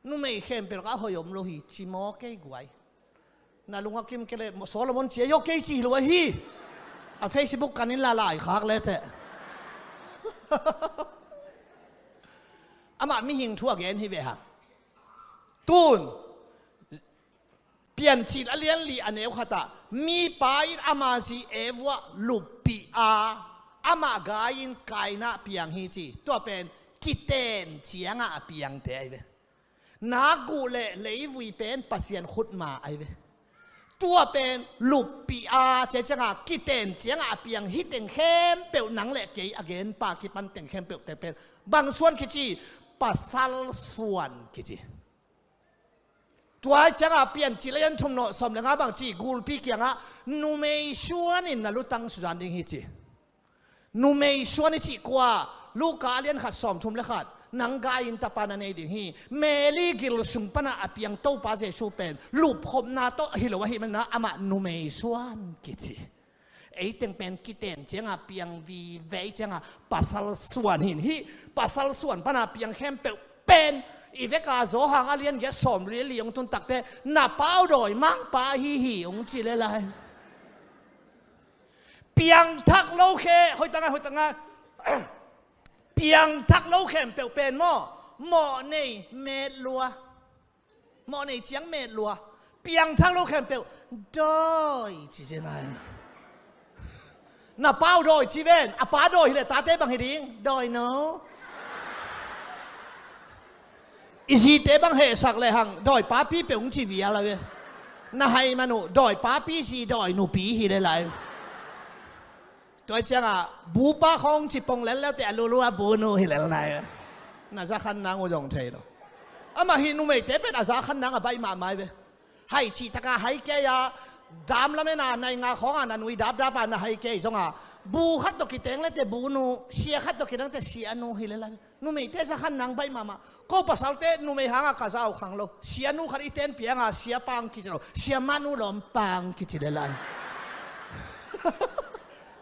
Numei khempeuh lakah a hoih om lo hi ci maw kei guai. Na lungah kim kei le Solomon cia hi aw kei ci hi lo ahi. A Facebook kan in la laikhak le teh. Amah mihing thu a gen hi ve hang. Tun Piancil a lian li a neu khatah mipa in ama zi Eva luppih a amah gai in Kaina piang hi ci. Tua pen kiten ciangah a piangte ahi ve. Nakguh le leivui pen Pasian khutma ahi ve. Tua pen luppih a, cia ciangah kiten ciangah a piang hih teng khempeuh nang le kei a genpa kipan teng khempeuhte pen bang suan kici? Pasal suan kici. Tua ciangah Piancil a lian thum neu sawm le nga bang ci? Gulpi kiangah numei suanin na lutang suzan ding hi ci. Numei suan i cih kua? Luka a lian khat sawm thum le khat. Nang gai-in tapa na nei ding hi. Mary gil sung panah a piang Topa Jesu pen lupkhopna tawh hi lo ahih manin ah amah numei suan kici. Ei teng pen kiten ciangah piang vivei ciangah pasal suan hi in, hih pasal suan panah piang khempeuh pen i veka Johan a lian giat sawm li li hong tun takte na pau dawi mangpa hi hi hong ci le lai. Piangthak lo khe, hoih tangah, hoih tangah. Piangthak lo khempeuh pen maw, mawh nei met lua. Mawh nei ciang met lua. Piangthak lo khempeuh dawi ci zen ai. Na pau dawi ci ven, a pa dawi hileh tate bang hi ding? Dawi no. I zite bang hehsak lehang dawi papi peuh hong ci vial a ve. Na hai man uh dawi papi zi dawi nupi hi le lai. Tua ciangah bupa khawng ci pong lel leute a lulu a bunu hi lel nai ve. Na zakhan nang uh dong thei lo. Amah hi numeite pen a zakhan nang a baih mahmah ve. Hai cih taka hai kei a, dam lamena nai nga khawngah na nui dapdapa na hai kei zonga bu khat tawh kiteng lete bunu, sia khat tawh kiteng te sia nu hi le lai. Numeite zakhan nang baih mahmah. Ko pasalte numei hangah ka zau khang lo. Sia nu khat i ten pianga sia pang kici lo. Sia manu lawm pang kici le lai.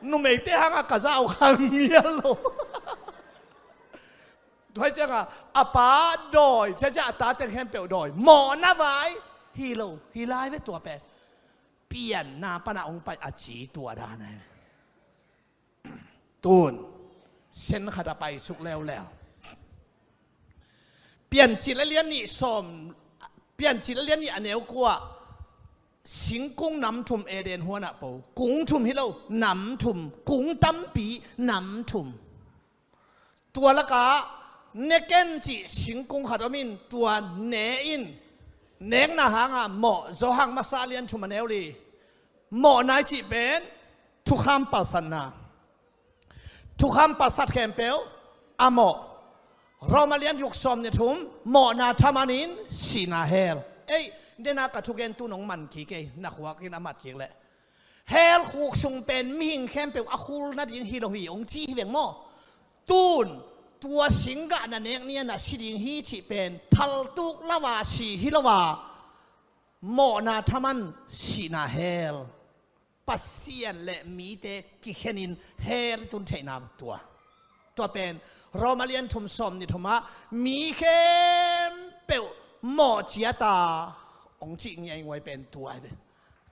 Numeite hangah ka zau khang ngial lo. Tua ciangah a pa dawi, cia cia a ta teng khempeuh dawi. Mawhna vai hi lo, hi lai ve tua pen. Pianna panah hong pai a ci tua dan ai. Tun sen khat a paisuk leuleu. Piancil a lian nih sawm, Piancil a lian nih a neu kua. Singkung nam thum Eden huanah po. Kung thum hi lo, nam thum. Kung tampi, nam thum. Tua lakah neken cih singkung khat om in tua ne in nekna hangah mawh, Johan masa lian thum a neu li. Mawhna i cih pen thukham palsatna. Thukham palsat khempeuh a mawh. Roma lian guk sawm nih thum, mawhna thaman in sihna hell. Ei, dena ka thugen tu nong man kik ei, na khuak in a mat kik leh. Hell khuk sung pen mihing khempeuh a khul nading hi lo hi hong ci hi veng maw? Tun tua singgah na nek ni-a na si ding hi cih pen thaltuk lo a si hi lo a, mawhna thaman sihna hell. Pasian le mite kikhenin hell i tun theihna tua. Tua pen Roma lian thum sawm nih thumah mi khempeuh mawh ciata hong cih ngiainguai pen tua hi ve.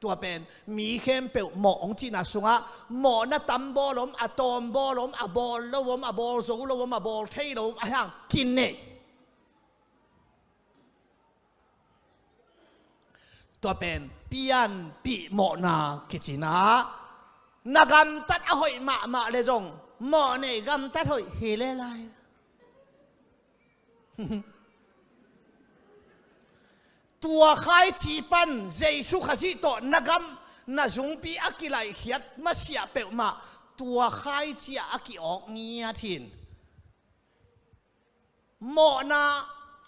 Tua pen mi khempeuh mawh hong cihna sungah mawhna tam bawl om, a tawm bawl om, a bawl lo om, a bawl zo lo om, a bawl thei lo om, a hang kinei. Tua pen pianpih mawhna kicina. Na gamtat a hoih mahmah le zong mawh nei gamtat hoih hi le lai. Tua khaici pan Jesu Khazih tawh na gam na zungpi a kilaihkhiat masiah peuhmah tua khaici ah a ki-awk ngiat hin. Mawhna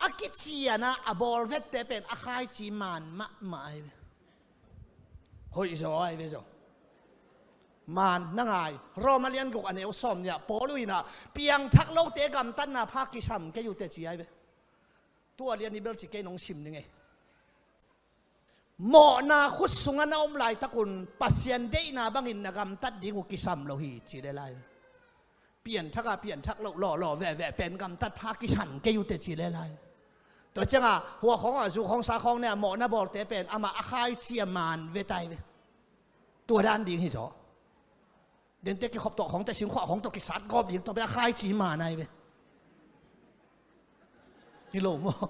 a kiciana a bawl vette pen a khaici maan mahmah ai ve. Hoih zaw ai ve zaw. Maan na ngai. Roma lian guk a neu sawm nih ah Paul uh inah piangthak lote gamtatna pha kisam kei uh teci ai ve. Tua lian i bel ci kei nong sim ning ei. Mawhna khut sungah na om laitakun Pasian deihna bangin na gamtat ding uh kisam lo hi ci le lai. Pianthak a pianthak loh lawlaw veve pen gamtat pha kisam kei uh teci le lai. Tua ciangah hua khawngah zu khawng sa khawng ne a mawhna bawlte pen amah a khaici a maan ve tai ve. Tua dan ding hi zaw. Dente kikhop tawh khawngte singkhuah khawng tawh kisat gawp ding tawh pen a khaici maan ai ve. Hi lo maw?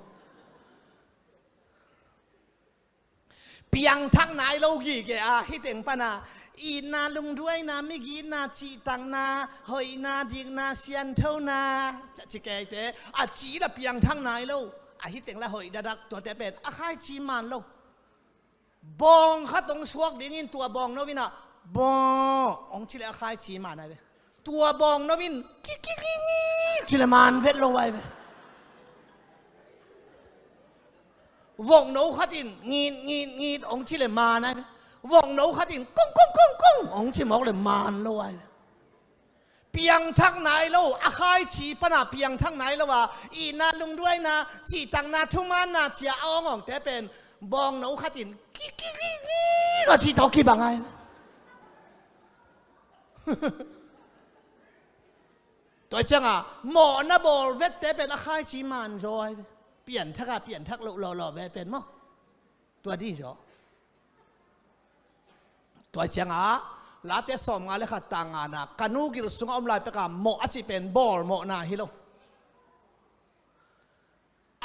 Piangthak nai lo gige a hih teng pana itna, lungduaina, migitna, cihtakna, hoihna, dikna, sianthona, ci keite a ci la piangthak nai lo. A hih teng la hoih dadak tuate pen a khaici maan lo. Bawng khat hong suak dingin tua bawng no in ah, bawng hong ci leh a khaici man ai ve. Tua bawng no in kikikikik ci leh man vet lo ai ve. Vok no khat in ngit ngit ngit hong ci leh man ai ve. Vok no khat in kong kong kong kong hong ci mawk leh man lo ai ve. Piangthak nai lo, a khaici pana piangthak nai lo a, itna, lungduaina, cihtakna, thumaanna ci a a awngawngte pen bawng no khat in kikikikik a cih tawh kibang ai. Tua ciangah mawhna bawl vette pen a khaici man zaw ai ve. Pianthak a pianthak loh lawlaw ve pen maw? Tua dih zaw. Tua ciangah Late sawmnga le khat tang ngana, ka nu gil sungah om lai peka mawh a cih pen bawl mawhna hi lo.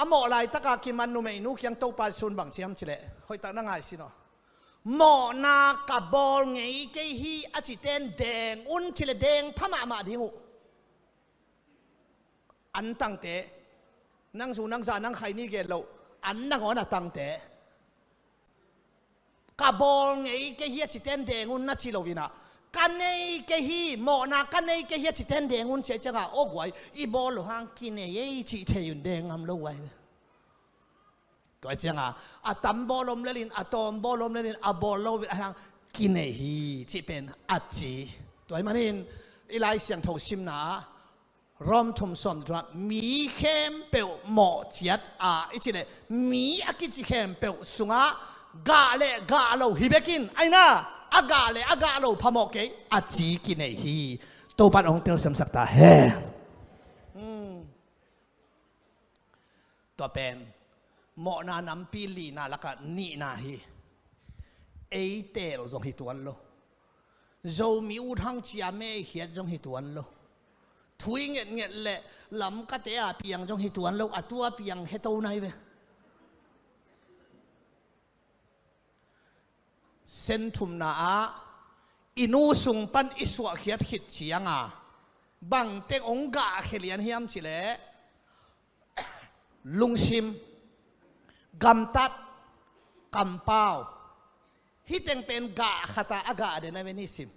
A mawh laitaka kiman numeinu kiang Topa Jesu'n bang ci hiam cih leh, hoihtak na ngaihsun aw. Mawhna ka bawl ngei kei hi a cite'n deng un cih leh deng pha mahmah ding uh. An tangte, nang zu nang za nang khaini gen loh, an nangawn a tangte. Ka bawl ngei kei hi a cite'n deng un na ci lo in ah, ka nei kei hi, mawhna ka nei kei hi a cite'n deng un ci a ciangah, aw guai, i bawl loh hang kinei ei cih thei un deng ngam lo guai. Tua ciangah a tam bawl om lel in, a tawm bawl om lel in, a bawl lo bel a hang kinei hi cih pen a ci. Tua ahih manin i Lai Siangtho simna ah Rom thum sawm dua, mi khempeuh mawh ciat a i cih leh mi a kici khempeuh sungah gah le gah lo hi bek in, aina a gah le a gah lo phamawh kei a ci kinei hi. Topa'n hong telsiamsak ta hen. Hmm. Tua pen mawhna nampi lina lakah nihna hi. Ei teel zong hi tuan lo. Zomi ut hang cia mei khiat zong hi tuan lo. Thu i ngetnget le lamkate a piang zong hi tuan lo. A tua piang kheto nai ve. Sen thumna ah i nu sung pan i suahkhiat khit cianga bangteng hong gahkhia lian hiam cih leh, lungsim, gamtat, kampau. Hih teng pen gah khat a a gah den a ve ni sim.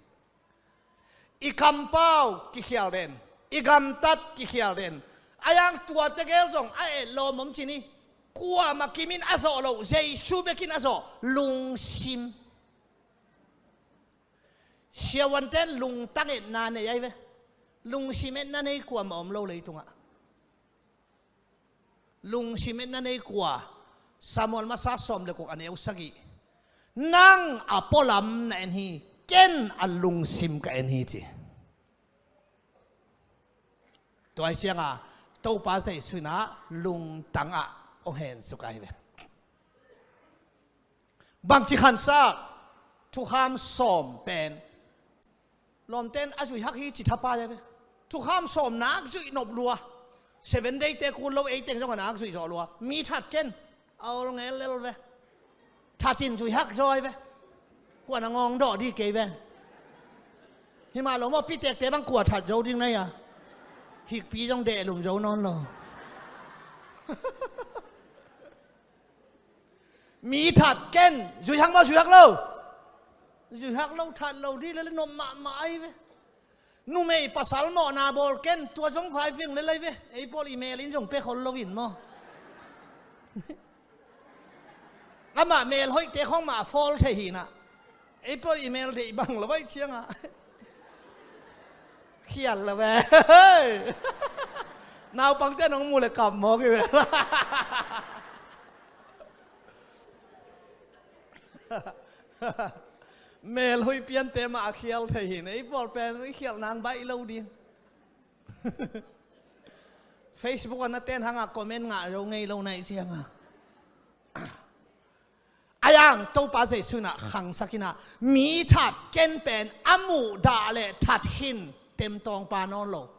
I kampau kikhial den, i gamtat kikhial den. A yang tuate gel zong a etlawm om ci ni. Kuamah kimin a zawh loh, Jesu bekin a zawh, lungsim. Siavuante'n lungtang etna nei ai ve. Lungsim etna nei kuamah om lo leitungah. Lungsim etna nei kua? Samuel masa sawm le guk a neu sagih. Nang a pualam na en hi, ken a lungsim ka en hi ci. Tua hi cianga Topa Jesu in ah lungtangah hong hensuk ai ve. Bangci khansak, thukham sawm pen lawmte'n a zuihak hi ci thapai a ve. Thukham sawm nak zuih nop lua. Seven Day te kul lo ei teng zong a nak zuih zawh lua. Mi that ken a ol ngel lel ve. That in zuihak zaw ai ve. Kuan a ngawng dawh dih kei ve. Himah lo maw, pitekte bang kua that zo ding na hia? Hikpi zong dehlum zo nawn lo. Mi that ken, zuihak maw zuihak lo? Zuihak lo, that lo dih lele nop mahmah ai ve. Numei pasal mawhna bawl ken, tua zong vai ving lele ai ve. Ei pawl i mel in zong pia khol lo in maw? Amah mel hoihte khong mah a fawl thei hi na. Ei pawl i mel deih bang lo vai cianga. Khial lo ve. Naupangte nong mu le kap mawk hi ve. Mel hoih piante mah a khial thei hi na. Ei pawl pen i khial nang baih lo ding. Facebook a na ten hanga comment ngah zo ngei lo na i cianga. A yang Topa Jesu in ah khangsak in ah, mi that ken pen a muhdah le that khin temtawngpa nawn lo,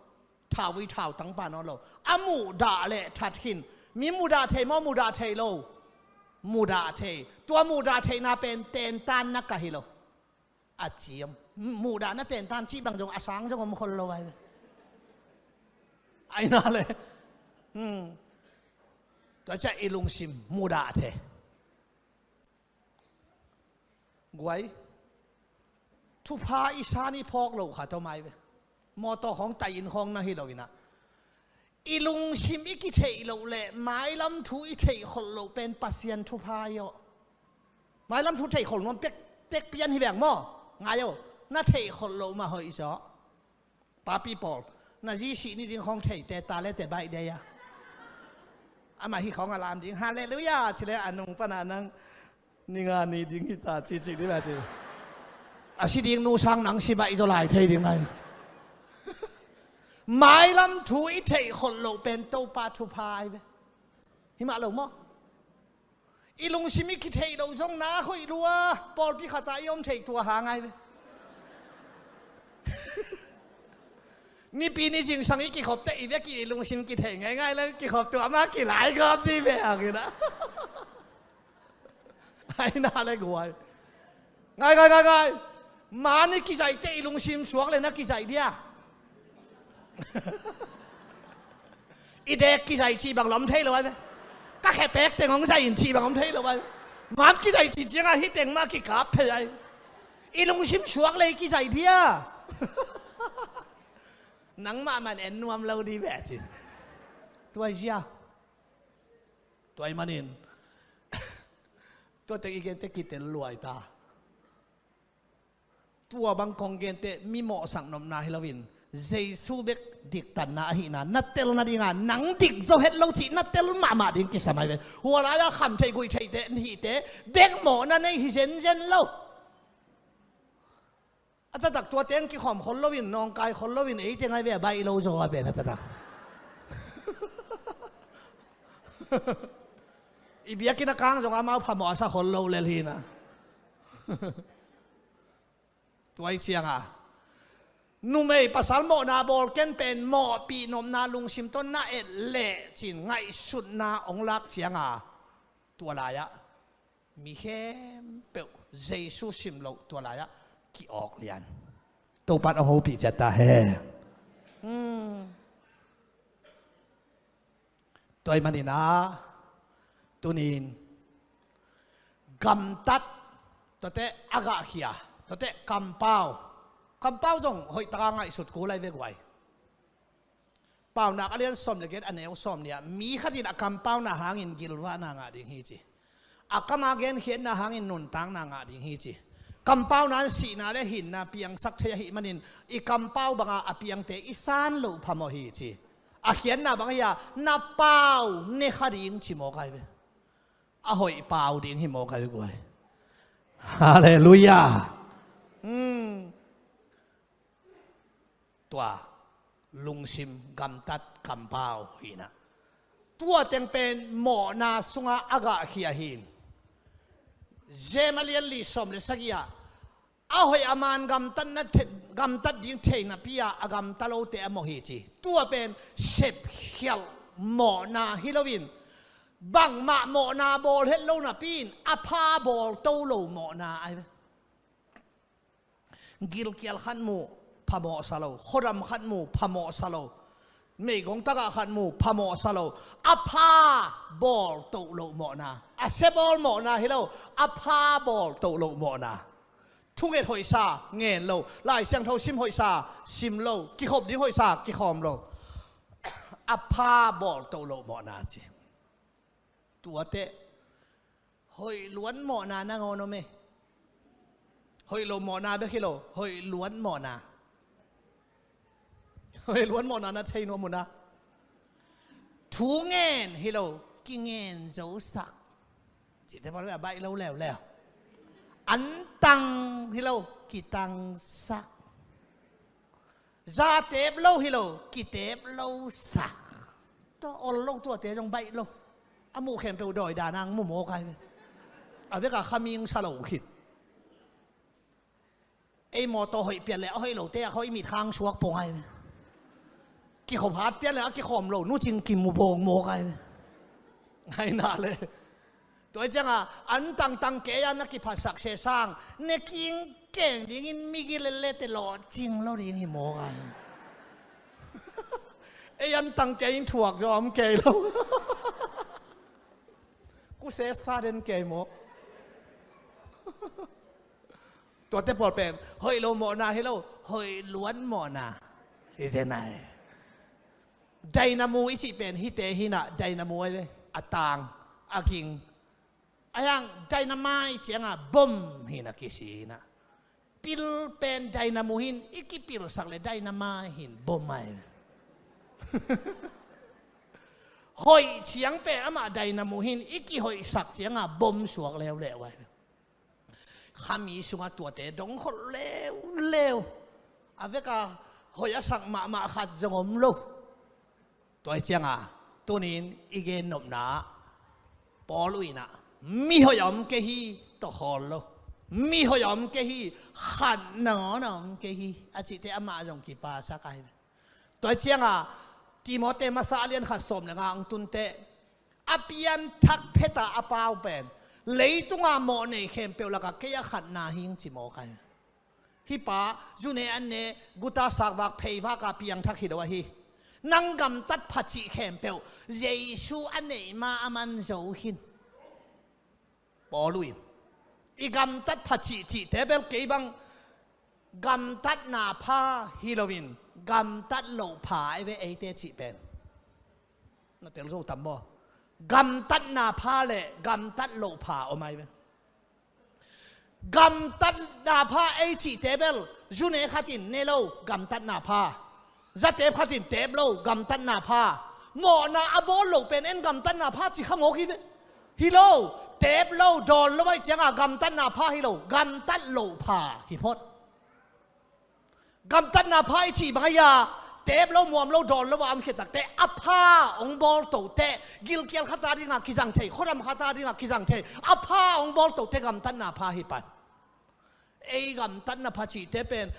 thauvui thautangpa nawn lo. A muhdah le that khin. Mi muhdah thei maw, muhdah thei lo? Muhdah thei. Tua muhdah theihna pen tentanna ka hi lo. A ciam. Muhdahna tentan cih bang zong a sang zong om khol lo ai ve. Ai na le. Hmm. Tua ciah i lungsim muhdah thei. Guai, thupha i san i phawk loh khat om ai ve. Mawtaw khawng tai inn khawng na hi lo inah, i lungsim i kitheih loh le mailam thu i theih kholh loh pen Pasian thupha hi aw. Mailam thu theih kholh nuam pek tek pian hi veng maw? Ngai aw, na theih kholh loh mah hoih zaw. Papi pawl, na zi sih ni ding khawng thei te, ta le te baih dei a. Amah hi khawng a lam ding, halleluiah, ci le a nung pana nang ni nga ni ding hi ta, ci ci ding a ci. A si ding nu sang nang si baih zaw lai thei ding lai. Mailam thu i theih kholh loh pen Topa thupha ai ve. Hi mah lo maw? I lungsim i kitheih loh zong na hoih lua, pawlpi khat ah i om theih tua hang ai ve. Nipi ni zingsang i kikhop teh i vek i lungsim kitheih ngaingai le kikhop tua mah kilai gawp dih ve hang inah. Ai na le guai. Ngai, ngai, ngai, ngai. Man i kizaih teh i lungsim suak le na kizaih dia. I dek kizaih cih bang lom thei lo ai ve. Ka khepek teng hong zaih in cih bang lom thei lo ai ve. Man kizaih cih ciangah hih teng mah kikap phei ai. I lungsim suak le i kizaih dia. Nangmah man en nuam lo dih ve ci. Tua zia. Tua i manin. Tua teng i gente kitel luai ta. Tua bang kong gente mi mawhsak nopna hi loin, Jesu bek diktanna ahihna na tel nadinga nang dik zo het lo cih na tel mahmah ding kisam ai ve. Hua lai-ah kham theih guih theihte, hihte bek mawhna nei hi zenzen lo. A taktak tua teng kikhawm khol loin, nawngkai khol loin, ei teng ai ve a baih lo zaw a pen a taktak. I biakinn a kang zong amau phamawh a sa khol lo lel hi na. Tua i cianga numei pasal mawhna bawl ken pen mawhpih nopna lungsim tawh na et leh cin ngaihsutna hong lak cianga tua lai-ah mi khempeuh Jesu sim loh tua lai-ah ki-awk lian. Topan a hopih ciat ta hen. Hmm. Tua i manin ah tunin gamtat, tuate a gahkhia, tuate kampau. Kampau zong hoihtaka ngaihsut kul ai ve guai. Paunak a lian sawm le giat a neu sawm nih ah mi khat in a kampauna hangin gilvahna ngah ding hi ci. A kama genkhiatna hangin nuntakna ngah ding hi ci. Kampauna in sihna le hinna piangsak thei ahih manin i kampau banga a piangte i san loh phamawh hi ci. A khiatna bang hi a, na pau ne kha ding ci mawk ai ve. A hoih pau ding hi mawk ai ve guai. Halleluiah. Hmm. Tua lungsim gamtat kampau hi na. Tua teng pen mawhna sungah a gahkhia hi. Jem a lian li sawm le sagih ah a hoih a man gamtatna the-, gamtat ding theihnapi ah a gamta lote a mawh hi ci. Tua pen sepkhialh mawhna hi loin bangmah mawhna bawl het lo napi in a pha bawl to lo mawhna ai ve. Gilkial khat mu phamawhsa lo, khuadam khat mu phamawhsa lo, meigong tagah khat mu phamawhsa lo, a pha bawl toh loh mawhna, a sia bawl mawhna hi lo, a pha bawl toh loh mawhna. Thunget hoihsa ngen lo, Lai Siangtho sim hoihsa sim lo, kikhop ding hoihsa kikhawm lo, a pha bawl toh loh mawhna ci. Tuate hoih luan mawhna nangawn om e. Hoih lo mawhna bek hi lo, hoih luan mawhna. Hoih luan mawhna na thei nuam uh na. Thu ngen hi lo, kingen zosak. Cihte pawl a baih lo leuleu. Antang hi lo, kitangsak. Za teep lo hi lo, kiteep lo sak. Tua ol lo tuate zong baih lo. A muh khempeuh dawi dan ang mu mawk ai ve. A veka khaming sa lo khit. Ei mawtaw hoih pian le a hoih lote a hoih mit khang suak pong ai ve. Kikhop hat pian le a kikhawm lo nu cing kimu bawng mawk ai ve. Ngai na le. Tua cianga an tangtang kei a na kiphatsak sesang ne king keng dingin migi lelete lawhcing lo ding hi mawk a. Ei an tang kei in thuak zaw om kei lo. Kuse sa den kei mawk. Tuate pawl pen hoih lo mawhna hi lo, hoih luat mawhna hi zen ai. Dynamo i cih pen hihte hi na, dynamo ai ve, a tang, a ging. A hiang dynamite cianga bom hi na kisi hi na. Pil pen dynamo hin i kipilsak le dynamite hin bom ai. Hoih ciang pen amah dynamo hin i kihoihsak cianga bom suak leuleu ai. Khami sungah tuate dong khol leuleu. A veka hoih a sak mahmah khat zong om lo. Tua hi cianga tunin i gennopna Paul uh inah mi hoih a om kei hi, tawkhawl lo. Mi hoih a om kei hi, khat nangawn a om kei hi, a cihte amah zong kipasak ai. Tua hi cianga Timote masa a lian khat sawm le nga hong tun teh, a pianthak pheta a pau pen leitunga mawh nei khempeuh lakah kei a khatna hing ci mawk ai. Hih pa zune an ne, guta sakvak pheivaka piangthak hi lo ahi. Nang gamtat pha cih khempeuh Jesu a neih ma a man zo khin. Paul uh in i gamtat pha cihcihte bel kei bang gamtatna pha hi loin gamtat loh pha ai ve eite cih pen. Na tel zo tam maw? Gamtatna pha le gamtat loh pha om ai ve. Gamtatna pha ei cihte bel zune khatin ne lo gamtatna pha. Zatep khatin tep lo gamtatna pha. Mawhna a bawl lo pen en gamtatna pha ci kha mawk hi ve. Hi lo, tep lo, dawn lo ai cianga gamtatna pha hi lo, gamtat loh pha hi phot. Gamtatna pha i cih bang ahi a, tep lo, muam lo, dawn lo a om khit takte a pha hong bawl tote, gilkial khata dinga kizang thei, khuadam khata dinga kizang thei, a pha hong bawl tote gamtatna pha hi pan. Ei gamtatna pha cihte pen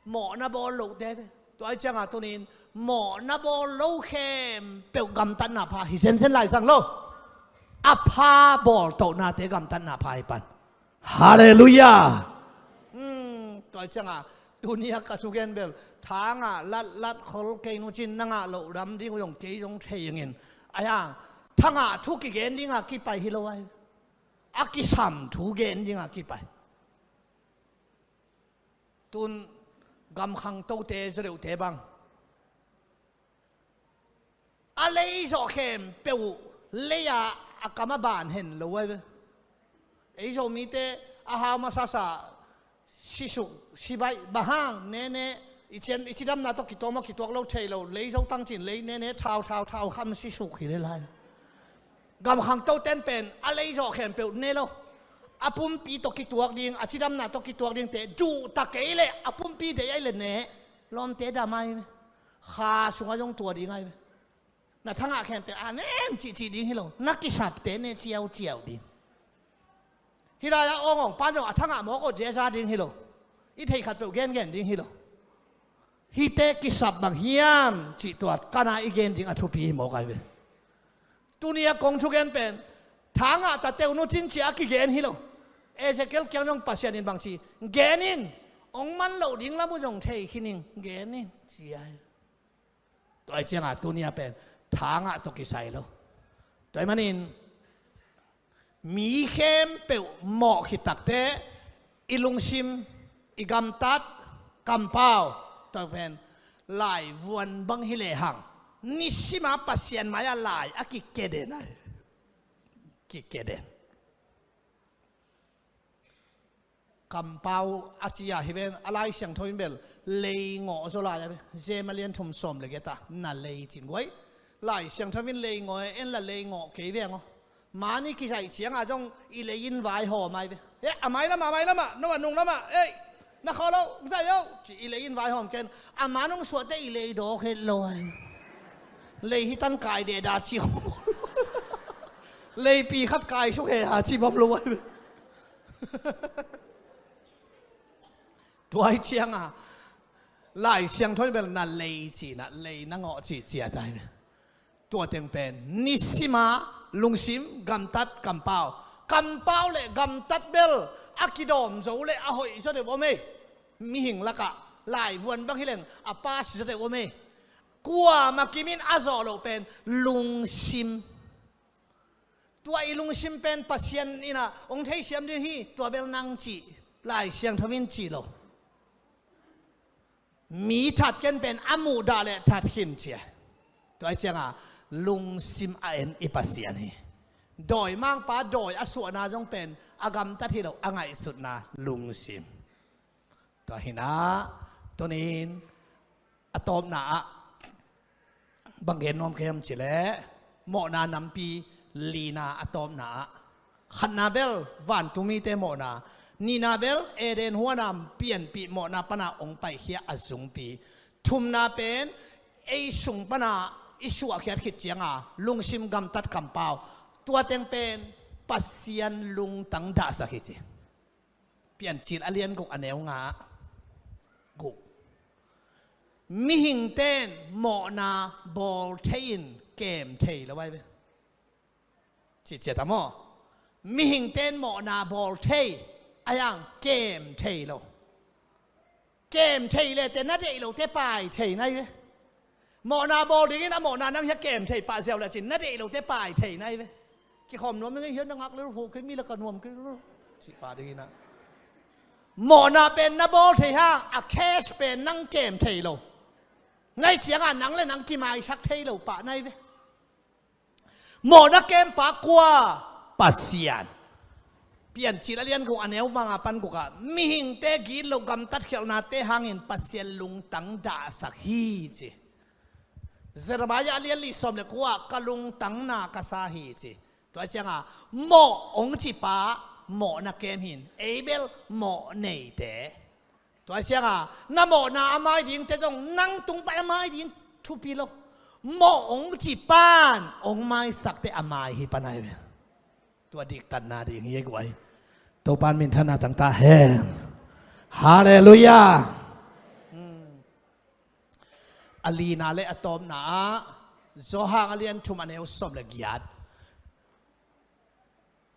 mawhna bawl lote ve. Tua ai cianga tunin mawhna bawl lo khempeuh gamtatna pha hi zenzen lai zang lo. A pha bawl tohnate gamtatna pha hi pan. Halleluiah. Hmm, tua cianga tunia ka thugen bel thangah latlat khol kei nucin nangah loh ram ding uh zong kei zong thei ingin. Aia thangah thu kigen dinga kipai hi lo ai. A kisam thu gen dinga kipai. Tun gamkhang tote zaw deuhte bang a lei zawh khempeuh uh lei-a a kam a ban hen lo ai ve. Ei Zomite a hau masasa sisuk sibaih bang hang nene i cian i cidamna tawh kituak maw kituak lo thei lo lei zo tangcin lei nene thau thau thau kham sisuk hi le lai. Gamkhang toten pen a lei zawh khempeuh ne lo. A pumpi tawh kituak ding a cidamna tawh kituak dingte duh ta kei le a pumpi deih ai le ne. Lawmte dam ai ve. Kha sungah zong tua ding ai ve. Na thangah khempeuh amen cihcih ding hi lo. Na kisapte ne ciauciau ding. Hih lai-ah awngawng pan zong a thangah mawk awh ziaza ding hi lo. I theih khatpeuh gengen ding hi lo. Hihte kisap bang hiam cih tua kana i gen ding a thupi hi mawk ai ve. Tunia kong thugen pen thangah ta teuh nucin cia a kigen hi lo. Ezekiel kiang zong Pasian in bang ci gen in. Hong man loh ding lam uh zong thei khin in gen in ci ai. Tua ai cianga tunia pen thangah tawh kisai lo. Tua ai manin mi khempeuh mawh khit takte i lungsim i gamtat kampau tua pen laivuan bang hi lehang nisima Pasian mai-ah lai a kikeden ai. Kikeden. Kampau a ci-a hi ven a Lai Siangtho in bel leingawh zaw lai a ve. Jem a lian thum sawm le geta na lei cin guai. Lai Siangtho in leingawh e en la leingawh kei veng aw. Mani kizaih cianga zong i lei in vaihawm ai ve. E a mai lamah a mai lamah no a nung lamah ei na khawh lo zaih o ci i lei in vaihawm ken a ma nong suahte i lei dawk het lo ai. Lei hi tan kai dehda ci leipi khat kai suk he ha ci bawm lo ai ve. Tua hi cianga Lai Siangtho in bel na lei cina lei na ngawh cih ciat ai ve. Tua teng pen nisima lungsim gamtat kampau. Kampau le gamtat bel a kidawm zo le a hoih zaw deuh om ei. Mihing lakah laivuan bang hileng a pas zaw deuh om ei. Kuamah kimin a zawh loh pen lungsim. Tua i lungsim pen Pasian inah hong theisiam ding hi. Tua bel nang cih Lai Siangtho in ci lo. Mi that ken pen a muhdah le that khin ci a. Tua hi cianga lungsim a en i Pasian hi. Dawimangpa dawi a suahna zong pen a gamtat hi lo, a ngaihsutna lungsim. Tua hi a, tunin a tawpna ah bang gen nuam ka hiam cih leh, mawhna nampi lina a tawpna ah, khatna bel vantungmite mawhna, nihna bel Eden huana pianpih mawhna pana hong paikhia a zungpi, thumna pen ei sung pana i suahkhiat khit cianga lungsim gamtat kampau, tua teng pen Pasian lungtang dahsak hi ci. Piancil a lian guk a neu nga, guk. Mihingten mawhna bawl thei in kem thei lo ai ve. Cihcia ta maw? Mihingten mawhna bawl thei, a yang kem thei lo. Kem thei le te na deih lo te pai thei nai ve. Mawhna bawl dingin a mawhna nang hia kem thei pah ziau le cin na deih lo te pai thei nai ve. Kikhawm nuam ngai hian na ngak le hu kei mi la ka nuam kei. Cih pah dingin a mawhna pen na bawl thei hang a cash pen nang kem thei lo. Ngai cianga nang le nang kimaisak thei lo pah nai ve. Mawhna kempa kua? Pasian. Piancil a lian guk a neu manga pan guk ah mihingte gitloh gamtat khialhnate hangin Pasian lungtang dahsak hi ci. Jeremiah a lian li sawm le kua ka lungtangna ka sa hi ci. Tua cianga mawh hong cipa mawhna kem hin ei bel mawh neite. Tua cianga na mawhna a mai dingte zong nang tung pan a mai ding thupi lo. Mawh hong cipan hong maisakte a mai hi pan ai ve. Tua diktatna ding hi ei guai. Topan minthanna tangta hen. Halleluiah. A lina le a tawpna ah Johan a lian thum a neu sawm le giat.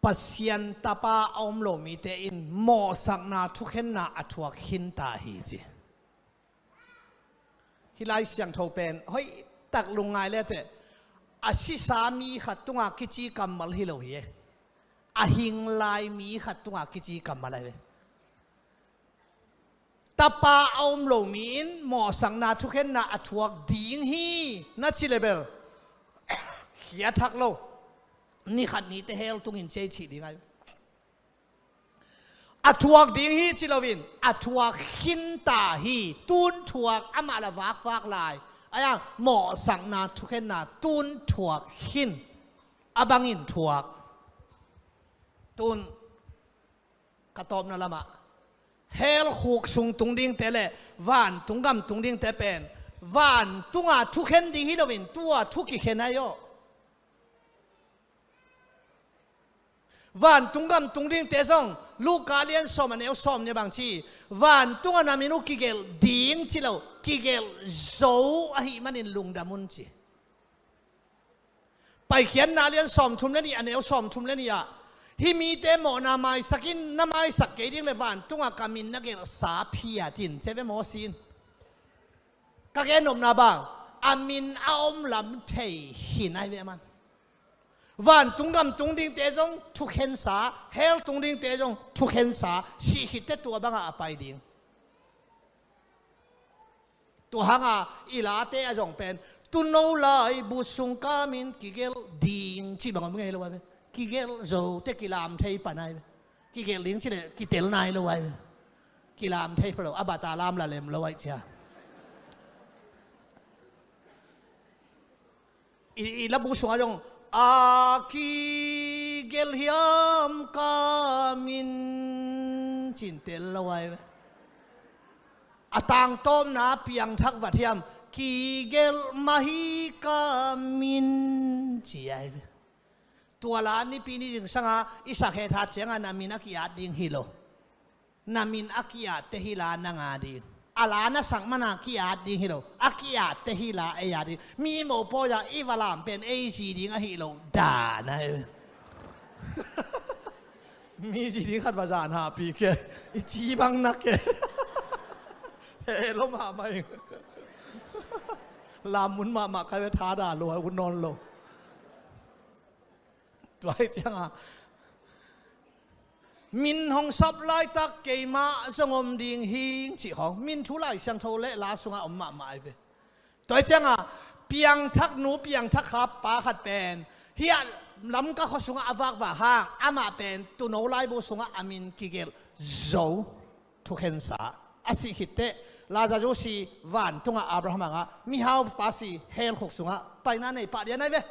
Pasian tapa a om lo mite in mawhsakna thukhenna a thuak khinta hi ci. Hih Lai Siangtho pen hoih tak lungngai leteh a sisa mi khat tunga kici kammal hi lo hi e. A hing lai mi khat tunga kici kammal ahi ve. Tapa a om lo mi in mawhsakna thukhenna a thuak ding hi na ci le bel khia thak lo. Ni khat nite hell tungin ci ei cih ding ahi. A thuak ding hi ci loin a thuak khinta hi. Tun thuak amah la vakvak lai. Ahi hang mawhsakna thukhenna tun thuak khin. A bangin thuak. Tun ka tawpna lamah hell khuk sung tung dingte le vantung gam tung dingte pen vantunga thukhen ding hi loin tua thu kikhen ahi aw. Vantung gam tung dingte zong Luka lian sawm a neu sawm nih bang ci, vantunga na min uh kigelh ding ci lo, kigelh zo ahih manin lungdam un ci. Paikhiatna lian sawmthum le nih a neu sawmthum le nih ah hih mite mawhna maisak in, na maisak kei ding le vantunga ka min na gelhsa phiat in ci ve maw sin. Ka gen nopna bang a min a om lam thei hi nai ve man. Vantung gam tung dingte zong thukhensa, hell tung dingte zong thukhensa, sih khitte tua bangah a pai ding. Tua hanga i late a zong pen tuuno laibu sung ka min kigelh ding ci bang om ngei lo ai ve. Kigelh zote kilam thei pan ai ve. Kigelh ding ci le kitel nai lo ai ve. Kilam thei pha lo a bata lam la lem lo ai cia. I, i labu sungah zong a kigelh hiam ka min cin tel lo ai ve. A tangtawmna piangthak vat hiam kigelh mah hi ka min ci ai ve. Tua la nipi ni zingsanga i sak het hat cianga na min a ki-at ding hi lo. Na min a ki-atte hi la nang a ding. A la na sak mana ki-at ding hi lo. A ki-atte hi la ei a ding. Mi mopawi a i va lam pen ei zi ding ahi lo. Dan a hi. Mi zi ding khat va zan hahpi ke. I ci bang na ke. He lo mahmah ing. Lam mun mahmah kai ve tha da lo a un nawn lo. Tua hi cianga Min hong sap laitak keimah zong om ding hi cih khawng, min thu Lai Siangtho le la sungah om mahmah ahi ve. Tua hi ciangah piangthak nu, piangthak kha pa khat pen hih ah Lamka khua sungah a vakvak hang, amah pen Tuuno laibu sungah a min kigelh zo, thukhensa. A sih khitteh Lazarus i vantungah Abraham angah mihaupa si hell khuk sungah paina nei pah lian ahi ve.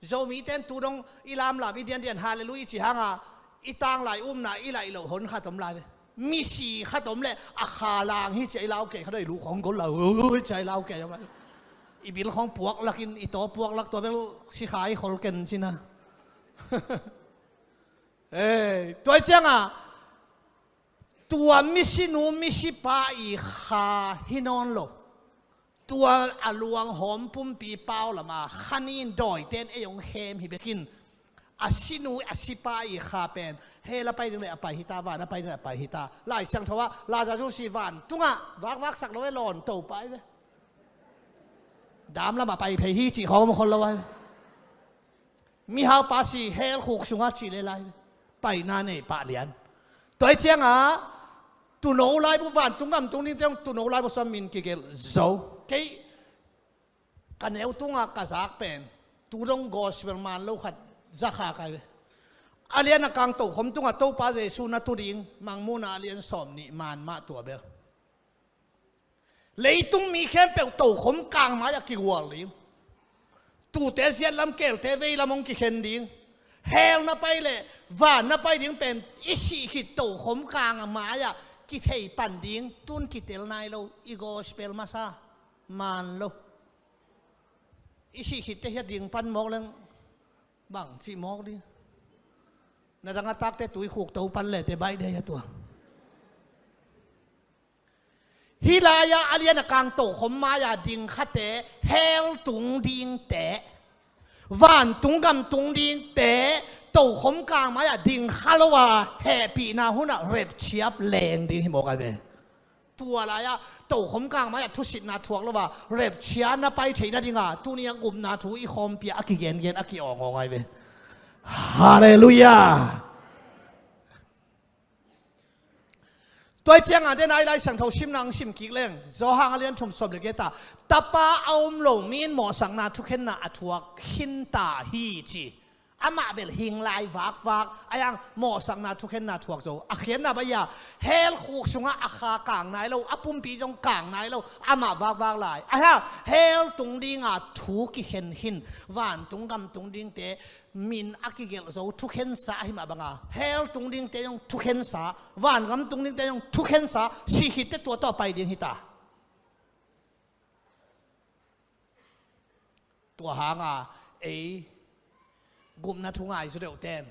Zomite in tu dong i lamlam i diandian Hallelujah i cih hangah i tanglai umna i laih loh hon khat om lai ve. Misi khat om leh a kha lang hi ci-a i lau kei khat, i lu khawng gol lai, ui, ci-a i lau kei om lai. I bil khawng puak lakin, i taw puak lak, tua bel sikha i khol ken cina. Ei, tua hi ciangah tua misinu misipa i kha hi nawn lo. Tua a luanghawm pumpi pau lama kha ni in dawite in ei hong khem hi bekin, a sinu a sipa i kha pen hell a pai ding le a pai hi ta, van a pai ding le a pai hi ta. Lai Siangtho ah Lazarus i vantungah vakvaksak lo e, lawn to pai ve. Dam lamah pai phei hi cih khawng om khol lo ai. Mihaupa si hell khuk sungah cih le lai, paina nei pah lian. Tua hi ciangah Tuuno laibu, vantung gam tung dingte zong Tuuno laibu sungah min kigelh zo. Kei ka neu tungah ka zak pen tu dong gospel man lo khat za kha kai ve. A lian a kang tokhom tungah Topa Jesu na tu ding, Mangmuhna a lian sawm nih man mah tua bel. Leitung mi khempeuh tokhom kang mai-ah kigual ding. Tuute ziatlam, keelte veilam hong kikhen ding. Hell na pai le van na pai ding pen i sih khit tokhom kang a mai-ah kithei pan ding. Tun kitel nai lo, i gospel masa man lo. I sih khitteh hiah ding pan mawk leng bang cih mawk ding. Na dang a takte tui khuk to pan lete baih dei a tua. Hih lai-ah a lian a kang tokhom mai-a ding khate, hell tung dingte, vantung gam tung dingte, tokhom kang mai-a ding kha lo a, hehpihna hunah rapture leng ding hi mawk ai ve. Tua lai-ah tokhom kang mai-ah thusitna thuak lo a, rapture na pai theih nadinga tuni-a gupna thu i khawmpi-ah a kigengen, a ki-awngawng ai ve. Halleluiah. Tua hi ciangah den a i Lai Siangtho simna hong sim kik leng, Johan a lian thum sawm le giat ah, Tapa a um lo mi in mawhsakna thukhenna a thuak khin ta hi ci. Amah bel hing lai vakvak a, hiang mawhsakna thukhenna thuak zo. A khiatna bang hiam, hell khuk sungah a kha kang nai lo, a pumpi zong kang nai lo, amah vakvak lai. A hiang hell tung dinga thu kikhen khin, vantung gam tung dingte min a kigelh zo, thukhensa ahi mah banga, hell tung dingte zong thukhensa, vangam tung dingte zong thukhensa, sih khitteh tua tawh pai ding hi ta. Tua hanga ei gupna thu ngai zaw deuhte in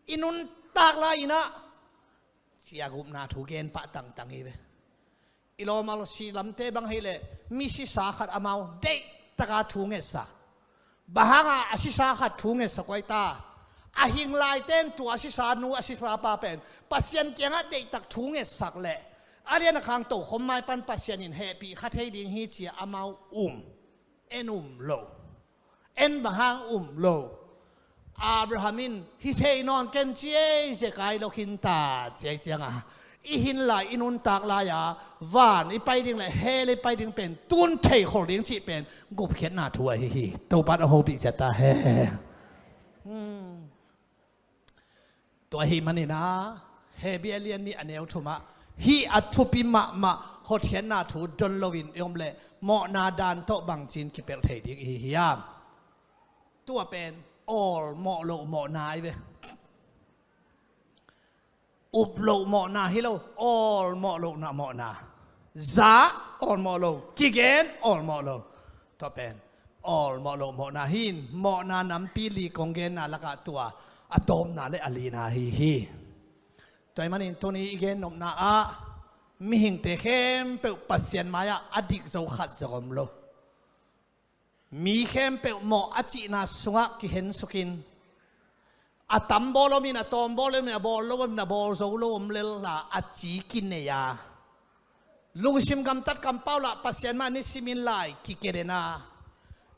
i nuntak lai-in ah cia gupna thu gen pah tangtang hi ve. I lawmal si lamte bang hi leh, mi sisa khat amau deihtaka thu ngetsak. Bang hanga a sisa khat thu ngetsak uh ai ta? A hing laite in tua a sisa nu, a sisa pa pen Pasian kiangah deihtak thu ngetsak leh, a lian a kang tokhom mai pan Pasian in hehpih kha thei ding hi cia amau um. En um lo. En bang hang um lo? Abraham in hi thei nawn ken ci ei, zekai lo khin ta ci ei cianga, i hin lai, i nuntak lai-a van i pai ding le hell i pai ding pen tun thei khol ding cih pen gupkhiatna thu ahi hi. Topa in a hopih ciat ta hen. Hmm. Tua ahih manin ah Hebru a lian nih a neu thumah hih a thupi mahmah hotkhiatna thu don loin i om leh mawhna dan tawh bangci-in kipelh thei ding i hi hiam? Tua pen awlmawh loh mawhna ahi ve. Up loh mawhna hi lo, awlmawh lohna mawhna. Za awlmawh lo, kigen awlmawh lo. Tua pen awlmawh loh mawhna hi-in, mawhna nampi li kong genna lakah tua a tawpna le a lina ahi hi. Tua ahih manin tuni i gennopna ah mihingte khempeuh Pasian mai-ah a dik zo khat zong om lo. Mi khempeuh mawh a cihna sungah kihensukin, a tam bawl omin, a tawm bawl omin, a bawl lo omin, a bawl zo lo om lel a, a ci kinei a, lungsim gamtat kampau lah Pasian mah nisimin lai kikeden a,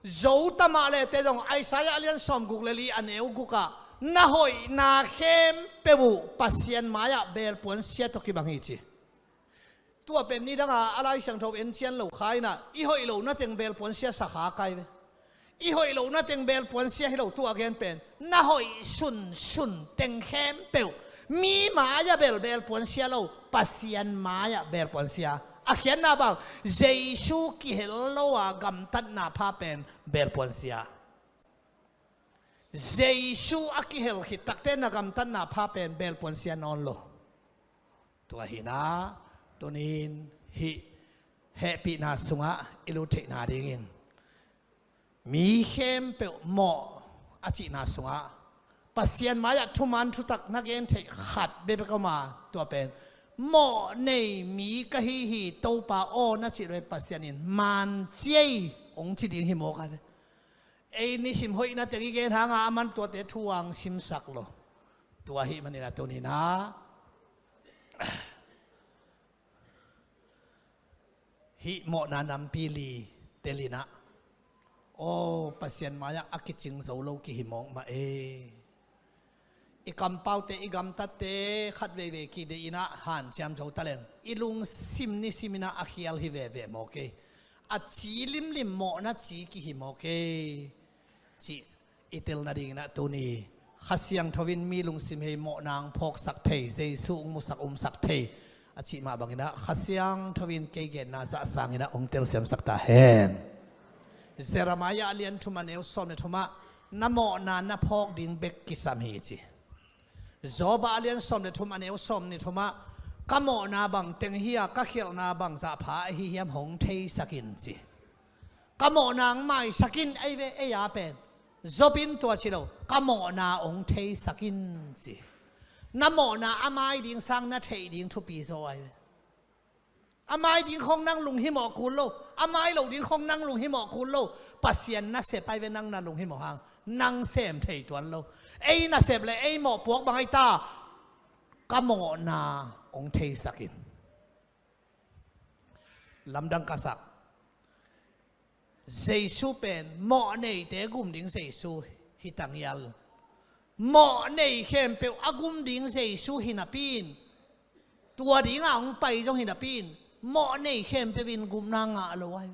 zo ta mah lete zong Isaiah a lian sawmguk le li a neu gukah Na hoihna khempeuh uh Pasian mai-ah belpuan sia tawh kibang hi ci. Tua pen nidanga a Lai Siangtho en cian lo kha inah i hoih lo nateng belpuan sia sa kha kai ve. I hoih lo nateng belpuan sia hi lo tua gen pen na hoih sunsun teng khempeuh mi mai-ah bel belpuan sia lo, Pasian mai-ah belpuan sia. A khiatna bang, Jesu kihel lo a gamtatna pha pen belpuan sia. Jesu a kihel khit takte na gamtatna pha pen belpuan sia nawn lo. Tua hinah tunin hih hehpihna sungah i lut theihna dingin mi khempeuh mawh a cihna sungah Pasian mai-ah thuman thutak na gen theih khat bekbek om a, tua pen mawh nei mi ka hi hi Topa aw na cih lo Pasian in man ciei hong ci ding hi mawk a ve. Ei nisim hoihna teng i gen hanga a man tuate thu ang simsak lo. Tua hih maninah tuninah hih mawhna nampi li telinah aw Pasian mai-ah a kicing zo lo kihi mawk mah e. I kampaute i gamtatte khat veivei kideih inah hanciam zo taleng i lungsim nisim inah a khial hi veve mawk e. A ci limlim mawhna ci kihi mawk e. Cih i tel nadinginah tuni Kha Siangtho in mi lungsim hei mawhna ang phawksak thei, Jesu ung musak umsak thei a cih mah banginah Kha Siangtho in kei genna zah sanginah ung telsiamsak ta hen. Jeremiah a lian thum a neu sawm le thumah na mawhna na phawk ding bek kisam hi ci. Job a lian sawm le thum a neu sawm ni thumah ka mawhna bang teng hi a ka khialhna bang zah pha ahi hiam hong theisak in ci. Ka mawhna ang maisak in ei ve ei a pen. Job in tua ci lo, ka mawhna hong theisak in ci. Na mawhna a mai ding sang na theih ding thupi zaw ai ve. A mai ding khong nang lunghimawh kul lo, a mai lo ding khong nang lunghimawh kul lo. Pasian nasep ai ve nang na lunghimawh hang, nang sem thei tuan lo. Ei nasep le ei mawhpuak bang ai ta, ka mawhna hong theisak in. Lamdang ka sak. Jesu pen mawhneite gum ding Jesu hi tangial. Mawhnei khempeuh a gum ding Jesu hi napi in, tua dinga hong pai zong hi napi in, mawhnei khempeuh in gupna ngah lo ai.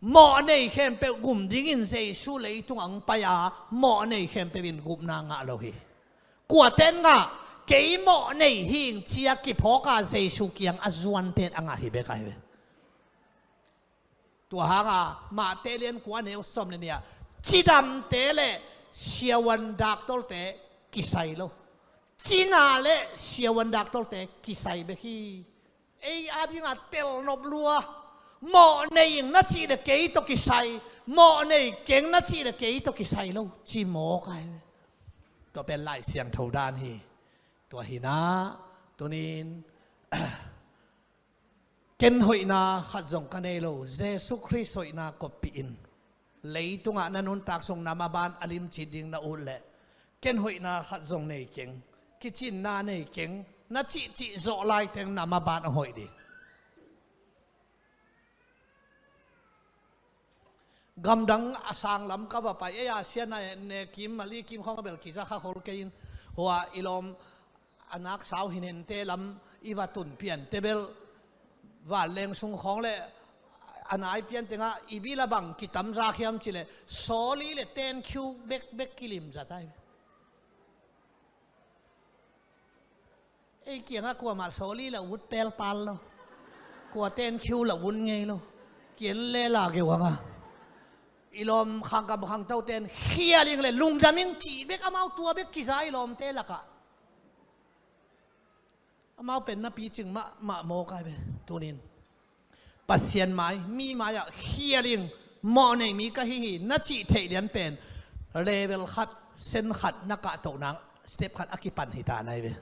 Mawhnei khempeuh gum dingin Jesu leitungah hong pai a, mawhnei khempeuh in gupna ngah lo hi. Kuaten ngah, kei mawhnei hing cia kiphawka Jesu kiang a zuanten a ngah hi bek ai ve. Tua hanga Mate lian kua neu sawm le nih ah cidamte le siavuan daktolte kisai lo. Cina le siavuan daktolte kisai bek hi. Ei a dinga telnop lua. Mawhnei ing na cih le kei tawh kisai. Mawhnei keng na cih le kei tawh kisai lo. Ci mawk ai. Tua pen Lai Siangtho dan hi. Tua hinah tunin ken hoihna khat zong ka nei lo, Jesu Khrist hoihna koppih in. Leitungah na nuntak sung nam a ban a limcit ding na ut leh ken hoihna khat zong nei keng, kicinna nei keng, na cihcih zawh laiteng nam a ban a hoih ding. Gamdang a sanglam ka va pai ei a sia na ne kim mali kim khawng a bel kiza kha khol kei in hua i lawm a nak sau hinhente lam i va tun piante bel vanleng sung khawng le a nai pian tengah i bil a bang kitam zak hiam cileh sawli le tenkhiu bekbek kilim zat ai. Ei kiangah kuamah sawli la ut pelpal lo. Kua tenkhiu la ut ngei lo. Kian le la geuh anga i lawm khangkam khangto ten khial ing le lungdam ing cih bek amau tua bek kiza i lawmte lakah. Amau pen na picing mahmah maw kai ve tunin. Pasian mai, mi mai-ah khial ing, mawh nei mi ka hi hi na cih theih lian pen level khat, sen khat na kahtoh nang step khat a kipan hi ta nai ve.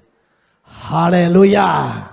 Halleluiah.